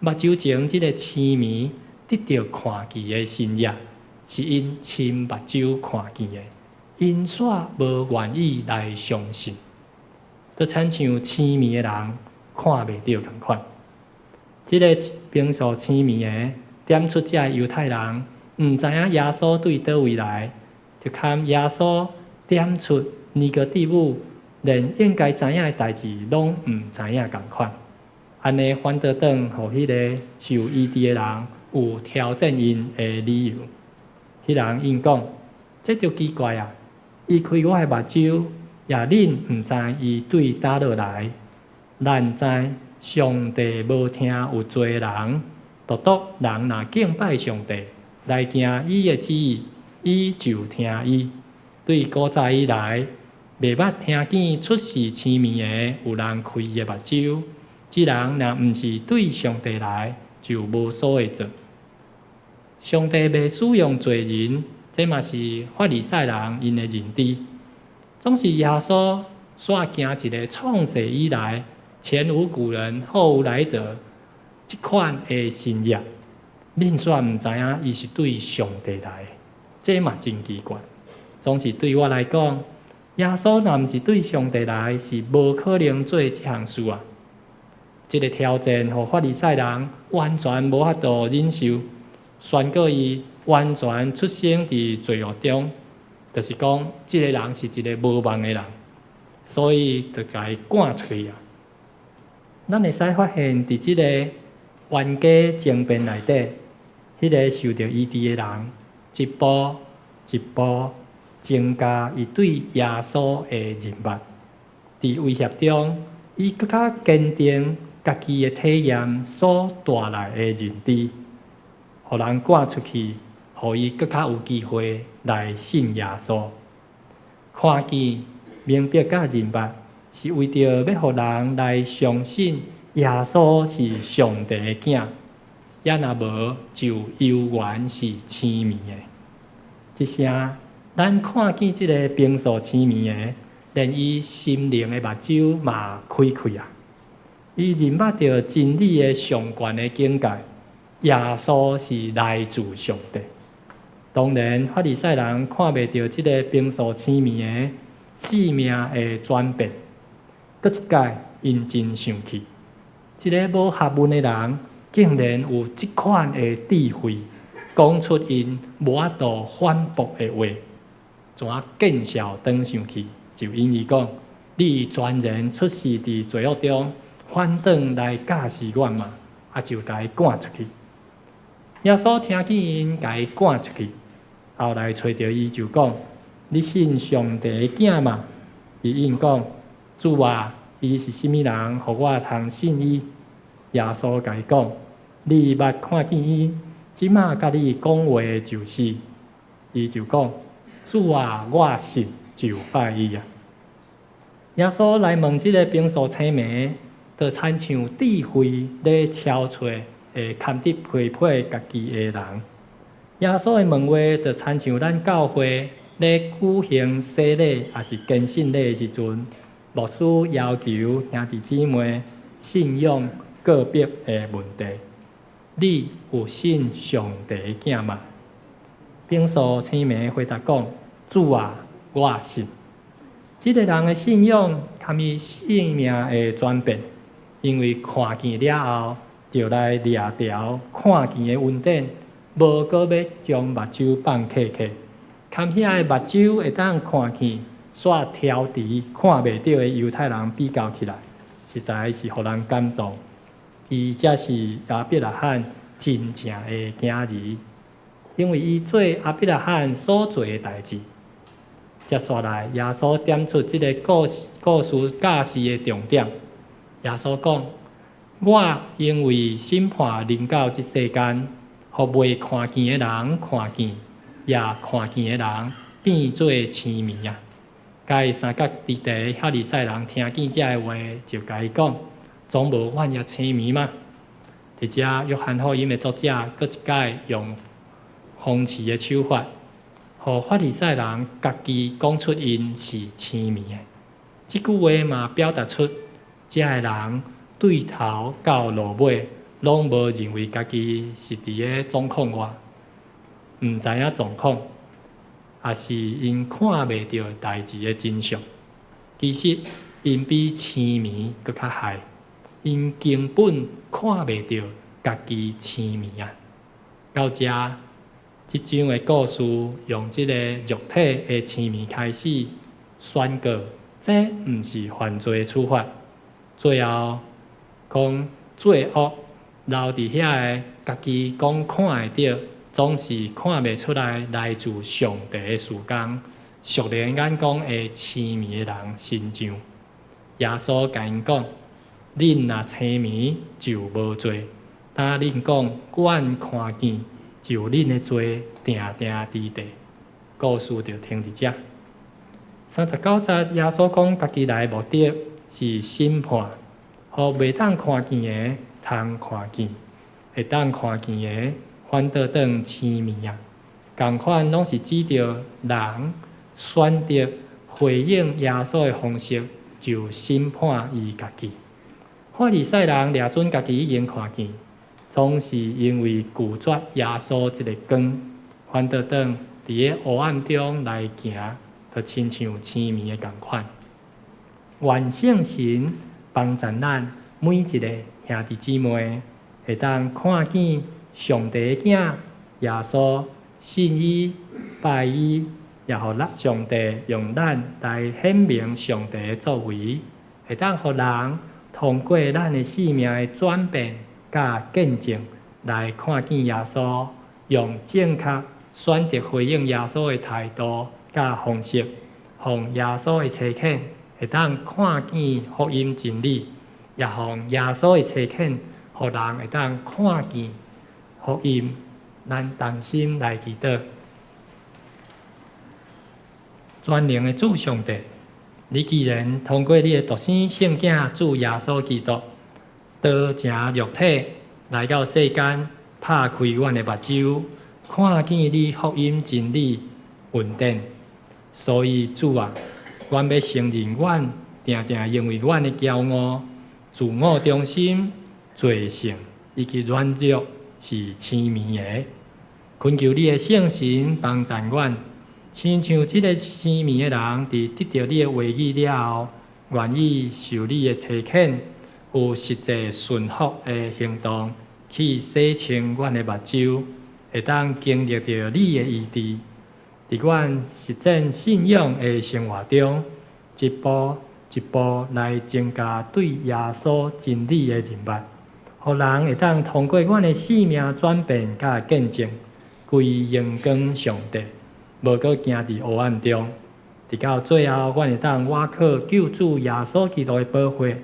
目睭前這个青盲得著看見的神蹟，是𪜶親目睭看見的，𪜶煞無願意來相信，就親像青盲的人看袂著仝款。這个平素青盲的點出遮个猶太人毋知影耶穌對佗位來，就堪耶穌點出尼哥底母連應該知影的代誌攏毋知影仝款。按呢反倒轉，予彼个受醫治的人有挑戰𪜶的理由。彼人應講：這就奇怪啊！伊開我的目睭，也恁毋知伊對佗落來。咱知上帝無聽有罪的人，獨獨人若敬拜上帝，來行伊的旨意，伊就聽伊。對古早以來，袂捌聽見出世青盲的有人開伊的目睭。這人若毋是對上帝來，就無所會做。上帝袂使用罪人，這嘛是法利賽人𪜶的認知。總是耶穌煞行一个創世以來前無古人後無來者這款的神蹟，恁煞毋知影伊是對上帝來的，這嘛真奇怪。總是對我來講，耶穌若毋是對上帝來，是無可能做這項事啊。這个挑戰，予法利賽人完全無法度忍受，宣告伊完全出生佇罪惡中，就是講這个人是一个無望的人，所以就共伊趕出去啊。咱會使發現，佇這个冤家爭辯內底，彼个受著醫治的人，一步一步增加伊對耶穌的認捌。佇威脅中，伊閣較堅定家己的體驗所帶來的認知，予人趕出去，予伊閣較有機會來信耶穌。看見、明白佮認捌，是為著欲予人來相信耶穌是上帝的囝，也若無就猶原是青盲的。這聲，咱看見這个平素青盲的，連伊心靈的目睭嘛開開啊！伊認捌著真理的上懸的境界，耶穌是來自上帝。當然，法利賽人看袂著這个平素青盲的性命的轉變，閣一擺𪜶真生氣。一个無學問的人，竟然有這款的智慧，講出𪜶無法度反駁的話，怎啊見笑轉生氣？就應伊講：你全然出世佇罪惡中，反轉來教示阮嘛？啊，就共伊趕出去。耶穌聽見𪜶共伊趕出去，後來揣著伊就講：你信上帝的囝嗎？伊應講：主啊，伊是啥物人，予我通信伊？耶穌共伊講：你捌看見伊，這馬佮你講話的就是。伊就講：主啊，我信，就拜伊啊。耶穌來問這个平素青盲，就親像智慧咧敲揣會堪得批判家己的人。耶穌的問話，就親像咱教會咧舉行洗禮抑是堅信禮的時陣，牧師要求兄弟姊妹信仰告白的問題：你有信上帝的囝嗎？反數青盲回答講：主啊，我信。這个人的信仰含伊性命的轉變，因為看見了後，就來掠著看見的恩典，無閣欲將目睭放客客，含遐个目睭會當看見，煞挑佇看袂著的猶太人比較起來，實在是予人感動。伊才是亞伯拉罕真正的囝兒，因為伊做亞伯拉罕所做的代誌。接紲來，耶穌點出這个故事教示的重點。耶穌講：我因為審判臨到這世間，予未看見的人看見，也看見的人變做癡盲啊！共伊相佮佇地的法利賽人聽見這个話，就共伊講：總無阮也癡盲嗎？佇遮約翰福音的作者閣一擺用諷刺的手法，予法利賽人家己講出𪜶是癡盲的。這句話嘛表達出，遮个人對頭到落尾，攏無認為家己是佇咧狀況外，毋知影狀況，抑是𪜶看袂著代誌的真相。其實，𪜶比癡盲閣較害，𪜶根本看袂著家己癡盲啊！到遮，這章的故事用這个肉體的癡盲開始宣告，這毋是犯罪的處罰。最後講罪惡留佇遐个，家己講看會著，總是看袂出來來自上帝的事工，屬靈眼光的癡盲的人身上。耶穌共𪜶講：恁若癡盲就無罪，但恁講阮看見，就恁的罪定定佇地。故事就停佇遮。39節，耶穌講家己來的目的是審判，予袂當看見的通看見，會當看見的反倒轉癡盲啊！仝款攏是指著人選擇回應耶穌的方式，就審判伊家己。法利賽人掠準家己已經看見，總是因為拒絕耶穌這个光，反倒轉佇咧黑暗中來行，就親像癡盲的仝款。願聖神幫助咱每一个兄弟姊妹，會當看見上帝的囝耶穌，信伊、拜伊，也予咱上帝用咱來顯明上帝的作為，會當予人通過咱的生命的轉變佮見證，來看見耶穌，用正確選擇回應耶穌的態度佮方式，予耶穌的差遣會當看見福音真理，也予耶穌的差遣，予人會當看見福音。咱同心來祈禱。全能的主上帝，你既然通過你的獨生聖囝主耶穌基督，道成肉體來到世間，拍開阮的目睭，看見你福音真理恩典。所以主啊，阮欲承認阮定定因為阮的驕傲、自我中心、罪性以及軟弱是癡盲的。懇求你的聖神幫助阮，親像這个癡盲的人，佇得著你的話語了後，願意受你的差遣，有實際順服的行動，去洗清阮的目睭，會當經歷著你的醫治。佇阮實踐信仰的生活中，一步一步來增加對耶穌真理的認捌，予人會當通過阮的生命轉變佮見證，歸榮光上帝，無閣行佇黑暗中。直到最後，阮會當倚靠救主耶穌基督的寶血，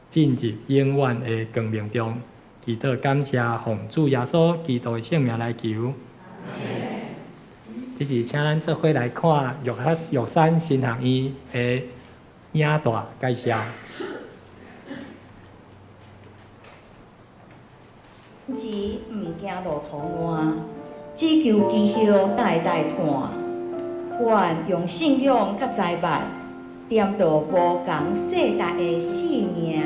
進入永遠的光明中。祈禱感謝奉主耶穌基督的聖名來求。這是請咱做伙來看玉山神學院的影帶介紹。
只毋驚路途爛，只求枝葉代代傳。願用信仰佮財物，點著無仝世代的生命。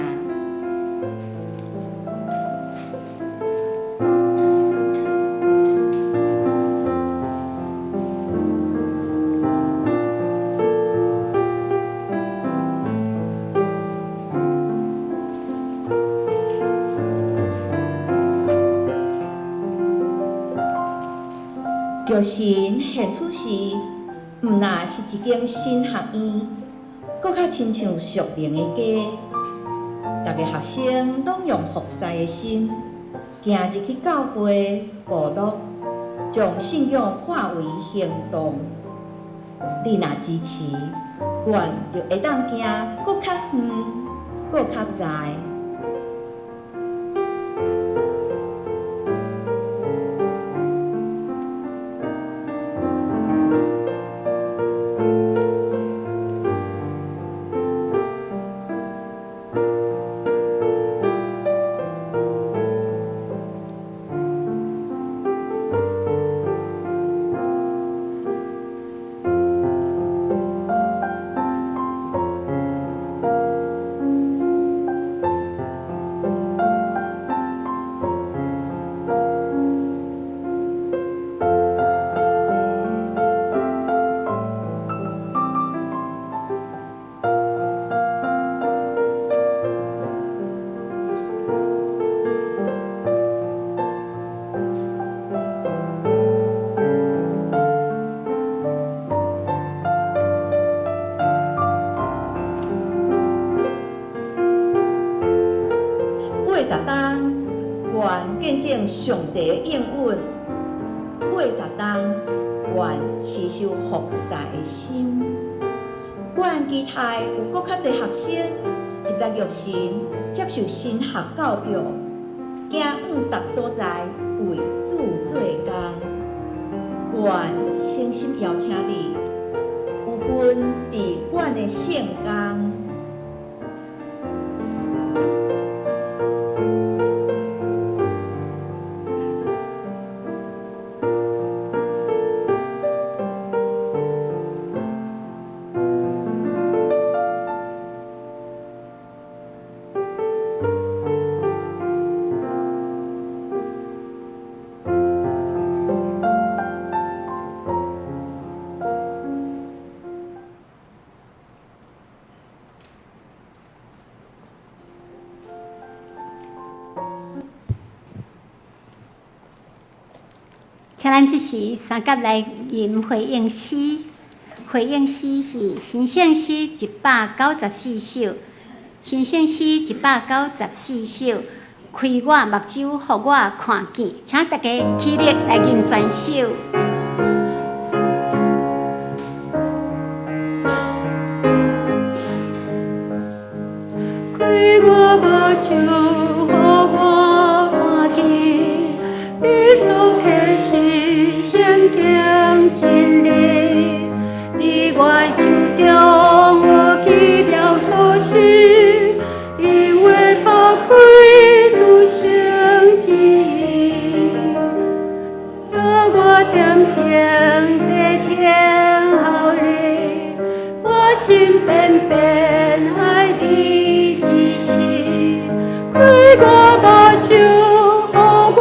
玉神現出時，毋若是一間神學院，閣較親像屬靈的家。逐个學生攏用服侍的心，行入去教會部落，將信仰化為行動。你若支持，阮就會當行閣較遠，閣較在。80冬，願見證上帝的應允；80冬，願持守服侍的心。阮期待有閣較濟學生入來玉神，接受神學教育，行往逐所在為主做工。願誠心邀請你，有份佇阮的聖工。
請咱這時三佮來吟回應詩，回應詩是神聖詩194首，神聖詩194首，開我目睭，予我看見，請大家起立來吟全首。
開我目睭，予我看見，你所啟示聖經真理，佇我手中有奇妙鎖匙，因為拋開主聖旨意，當我恬靜地聽候你，我心變變愛你指示，開我目睭，予我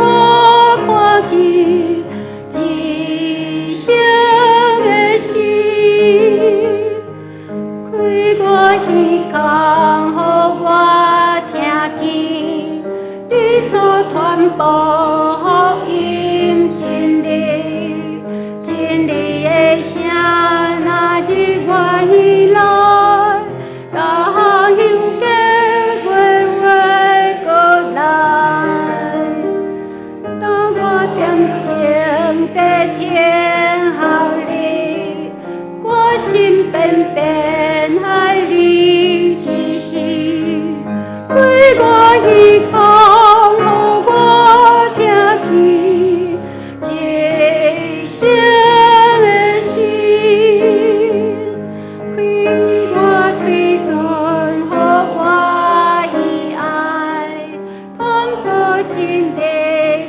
看見一生的事，開我耳孔，予我聽見你所傳播福音真理，真理的聲若入我耳內，逐項休假月月閣來。當我恬靜地聽候你，我心變變愛你指示，開我耳孔，予我聽見一生的詩，開我喙唇，予我以愛傳播真理。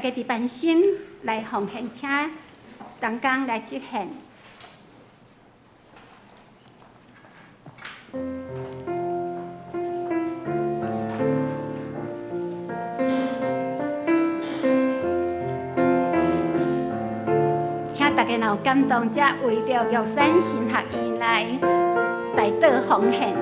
家備辦心來奉獻，請同工來接獻。請大家若有感動，才為著玉山神學院來代禱奉獻。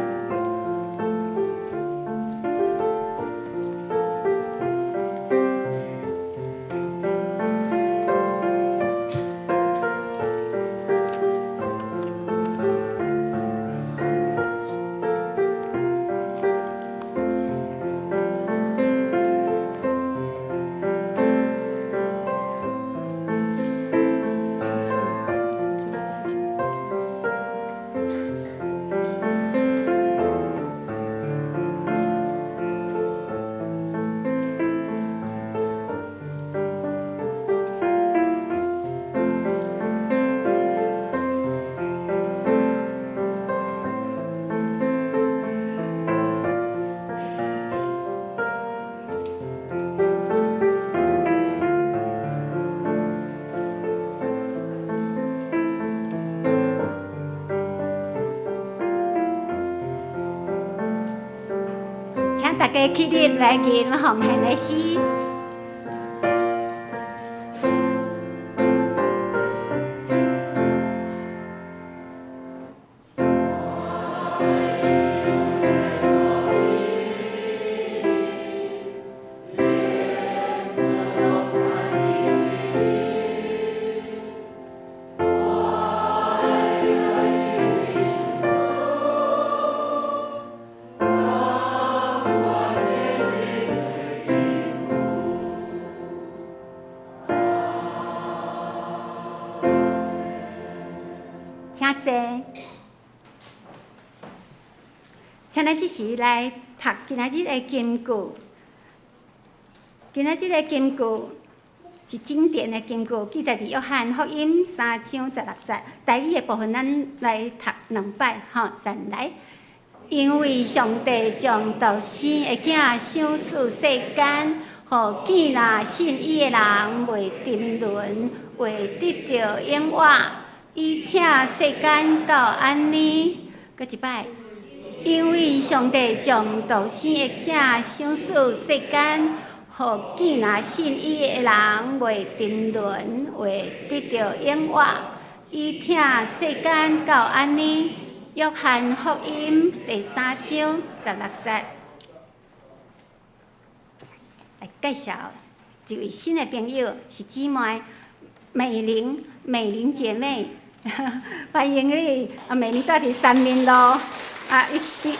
請大家起立來吟奉獻的詩。請坐。請咱這時來讀今仔日的金句。今仔日的金句是經典的金句，記載佇約翰福音3章16節。台語的部分，咱來讀兩擺，吼，再來。因為上帝將獨生的囝賞賜世間，予見若信伊的人袂沉淪，會得著永活。伊疼世間到按呢，閣一擺。因為上帝將獨生的囝賞賜世間，予見若信伊的人袂沉淪，會得著永活。伊疼世間到按呢。約翰福音第3章16節。來介紹一位新的朋友，是姊妹美玲，美玲姐妹，歡迎你。啊，美玲住佇三民路，啊，伊伊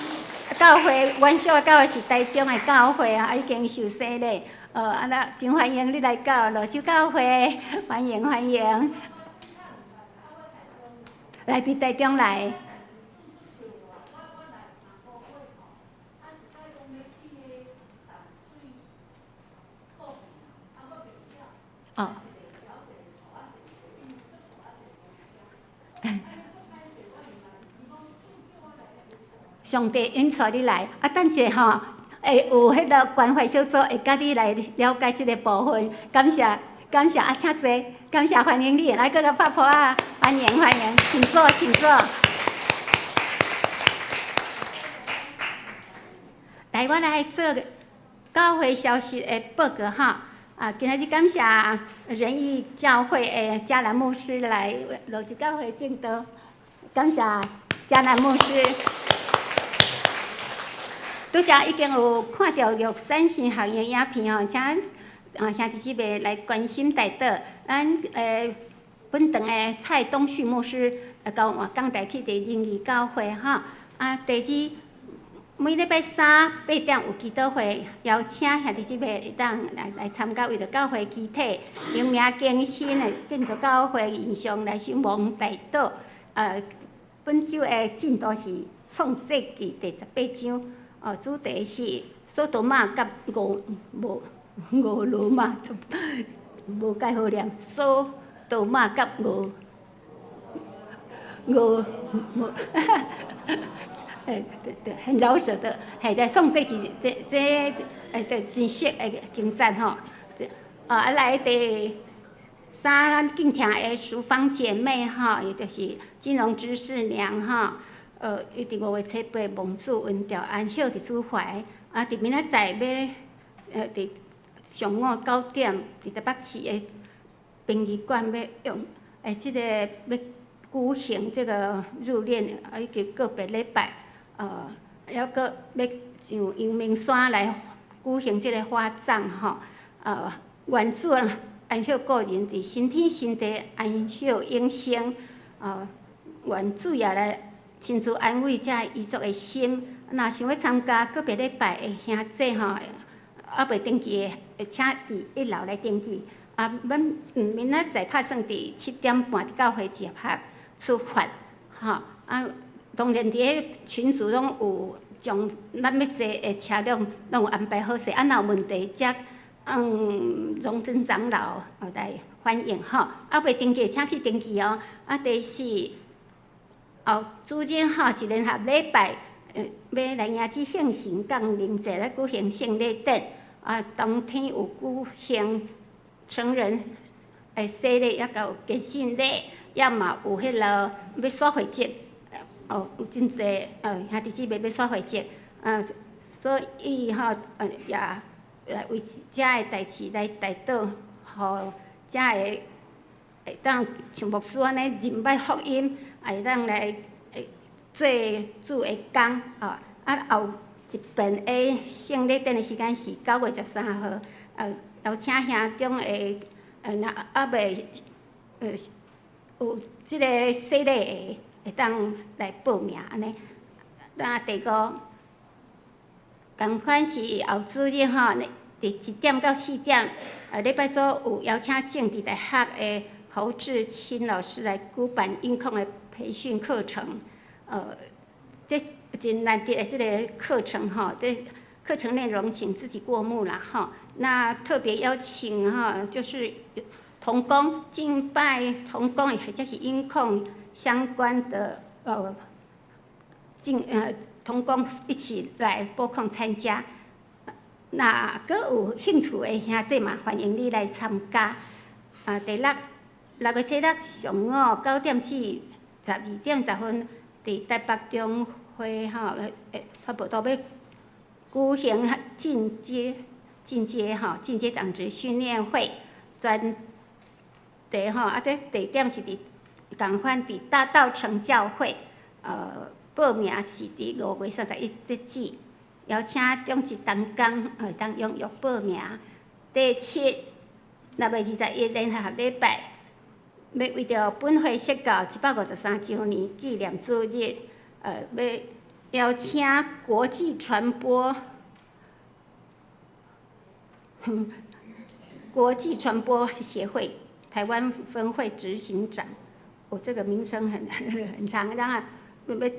教會，阮小的教會是台中的教會啊，已經受洗禮。啊，那真歡迎你來到蘆洲教會，歡迎歡迎。來佇台中來。哦。上帝引帶你來，啊，等一下吼，會有彼個關懷小組會佮你來了解這個部分。感謝感謝，啊，請坐，感謝歡迎你，來閣共拍噗仔，歡迎歡迎，請坐請坐。來，我來做教會消息的報告哈。啊，今仔日感謝仁義教會的迦南牧師來蘆洲教會證道，感謝迦南牧師。拄才已經有看著玉山神學院的影片吼，請啊兄弟姊妹來關心代禱。咱本堂的蔡東旭牧師交換講台去佇仁義教會吼。啊，第二，每禮拜三8點有祈禱會，邀請兄弟姊妹會當來來參加，為著教會肢體靈命更新的建造教會異象來守望代禱。本週的進度是創世記第18章，哦，主題是索多瑪佮俄無俄羅瑪，無介好念，索多瑪佮俄俄無。對對，很饒舌的，嘿，在創世記這這，對，真熟的經節吼。這啊來第三敬聽的淑芳姐妹吼，伊就是金融知識娘吼。伊佇5月初8蒙主恩召安息佇主懷，啊，佇明仔載欲佇上午9點，佇台北市的殯儀館欲用，這个欲舉行這個入殮，啊，以及告別禮拜，猶閣欲上陽明山來舉行這個火葬吼，願主安息個人佇新天新地安息永生，願主也來親自安慰遮遺族的心。若想欲參加告別禮拜的兄姊吼，猶未登記的，會請佇一樓來登記。啊，阮明仔載拍算佇7點半佇教會集合出發，吼。啊，當然佇彼群組攏有將咱欲坐的車輛攏有安排好勢。啊，若有問題則榮珍長老來歡迎吼。猶未登記，請去登記哦。啊，第四，後主日吼是聯合禮拜，欲來迎接聖神降臨節來舉行聖禮典。啊，當天有舉行成人的洗禮，抑閣有堅信禮，抑嘛有彼个欲刷會籍，哦，有真濟兄弟姊妹欲刷會籍，啊，所以吼，也來為遮个代誌來代禱，予遮个會當像牧師按呢認捌福音，也會當來做主的工，吼，啊後一遍的聖禮典的時間是9月13號，邀請兄長的，若猶未有這个洗禮的，會當來報名按呢。那第五，仝款是後主日吼，佇1點到4點，禮拜組有邀請政治大學的侯志清老師來舉辦音控的培訓課程，這真難得的這個課程吼，這課程內容請自己過目啦吼。那特別邀請哈，就是同工敬拜同工，或者是音控相關的同工一起來撥空參加。若閣有興趣的兄弟嘛，歡迎你來參加。啊，第六，6月初6上午9點至12點10分，佇台北中會吼，差不多欲舉行進階吼進階長職訓練會專題吼，啊，這地點是佇仝款佇大稻埕教會，報名是佇5月31截止，邀請長職同工會當踴躍報名。第七，6月21聯合禮拜，欲為著本會設教153週年紀念主日，欲邀請國際傳播協會台灣分會執行長，我這個名稱很長，然後欲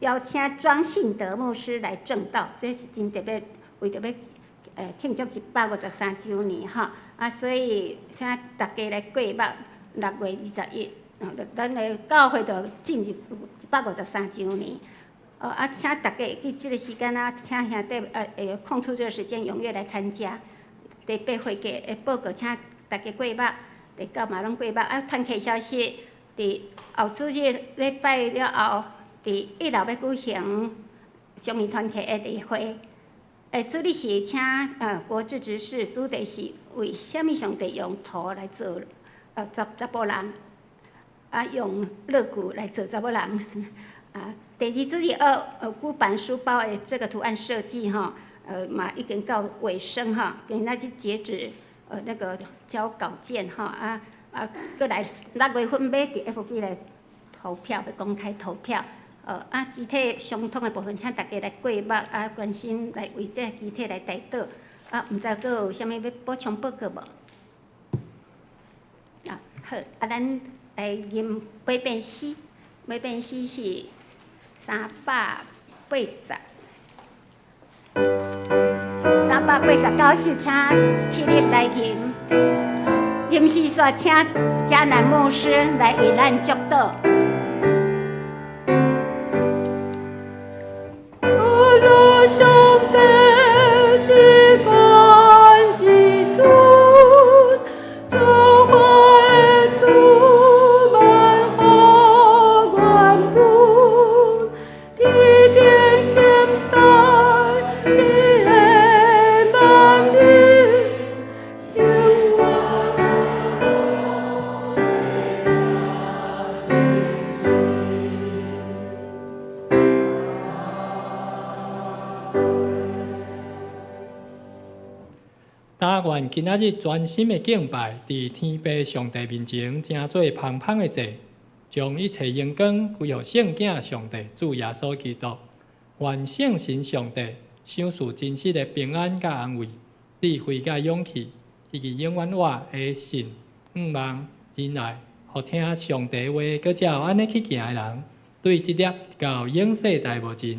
邀請莊信德牧師來證道，這是真特別，為著欲慶祝153週年吼，啊，所以請大家來過目6月21，咱的教會就進入153週年。哦啊，請大家會記這個時間啊，請兄弟會空出這個時間踴躍來參加。第八會計的報告，請大家過目。第九嘛攏過目。啊，團契消息，佇後主日禮拜了後，佇一樓欲舉行松仁團契的例會。主日是請國志執事，主題是為啥物上帝用土來造查埔人，啊用樂谷來造查某人。啊，第二主日舉辦書包的這個圖案設計吼，嘛已經到尾聲哈，今仔日截止那個交稿件吼，啊啊，閣來6月份欲佇 FB 來投票，欲公開投票。啊，其他相通的部分，請大家來過目啊，關心來為這個肢體來代禱。啊，毋知閣有啥物欲補充報告無？啊，好，啊，咱來吟尾遍詩，尾遍詩是380，389首，請起立來吟。吟詩煞請迦南牧師來為咱祝禱。
阿拉上帝至高至尊。
啊，願今仔日專心的敬拜，佇天父上帝面前，成做芳香的祭，將一切榮光歸予聖囝上帝主耶穌基督。願聖神上帝賞賜真實的平安佮安慰、智慧佮勇氣，以及永遠活的信、向望、忍耐，予聽上帝話，閣照按呢去行的人，對這粒到永世代無盡。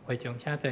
會眾請坐。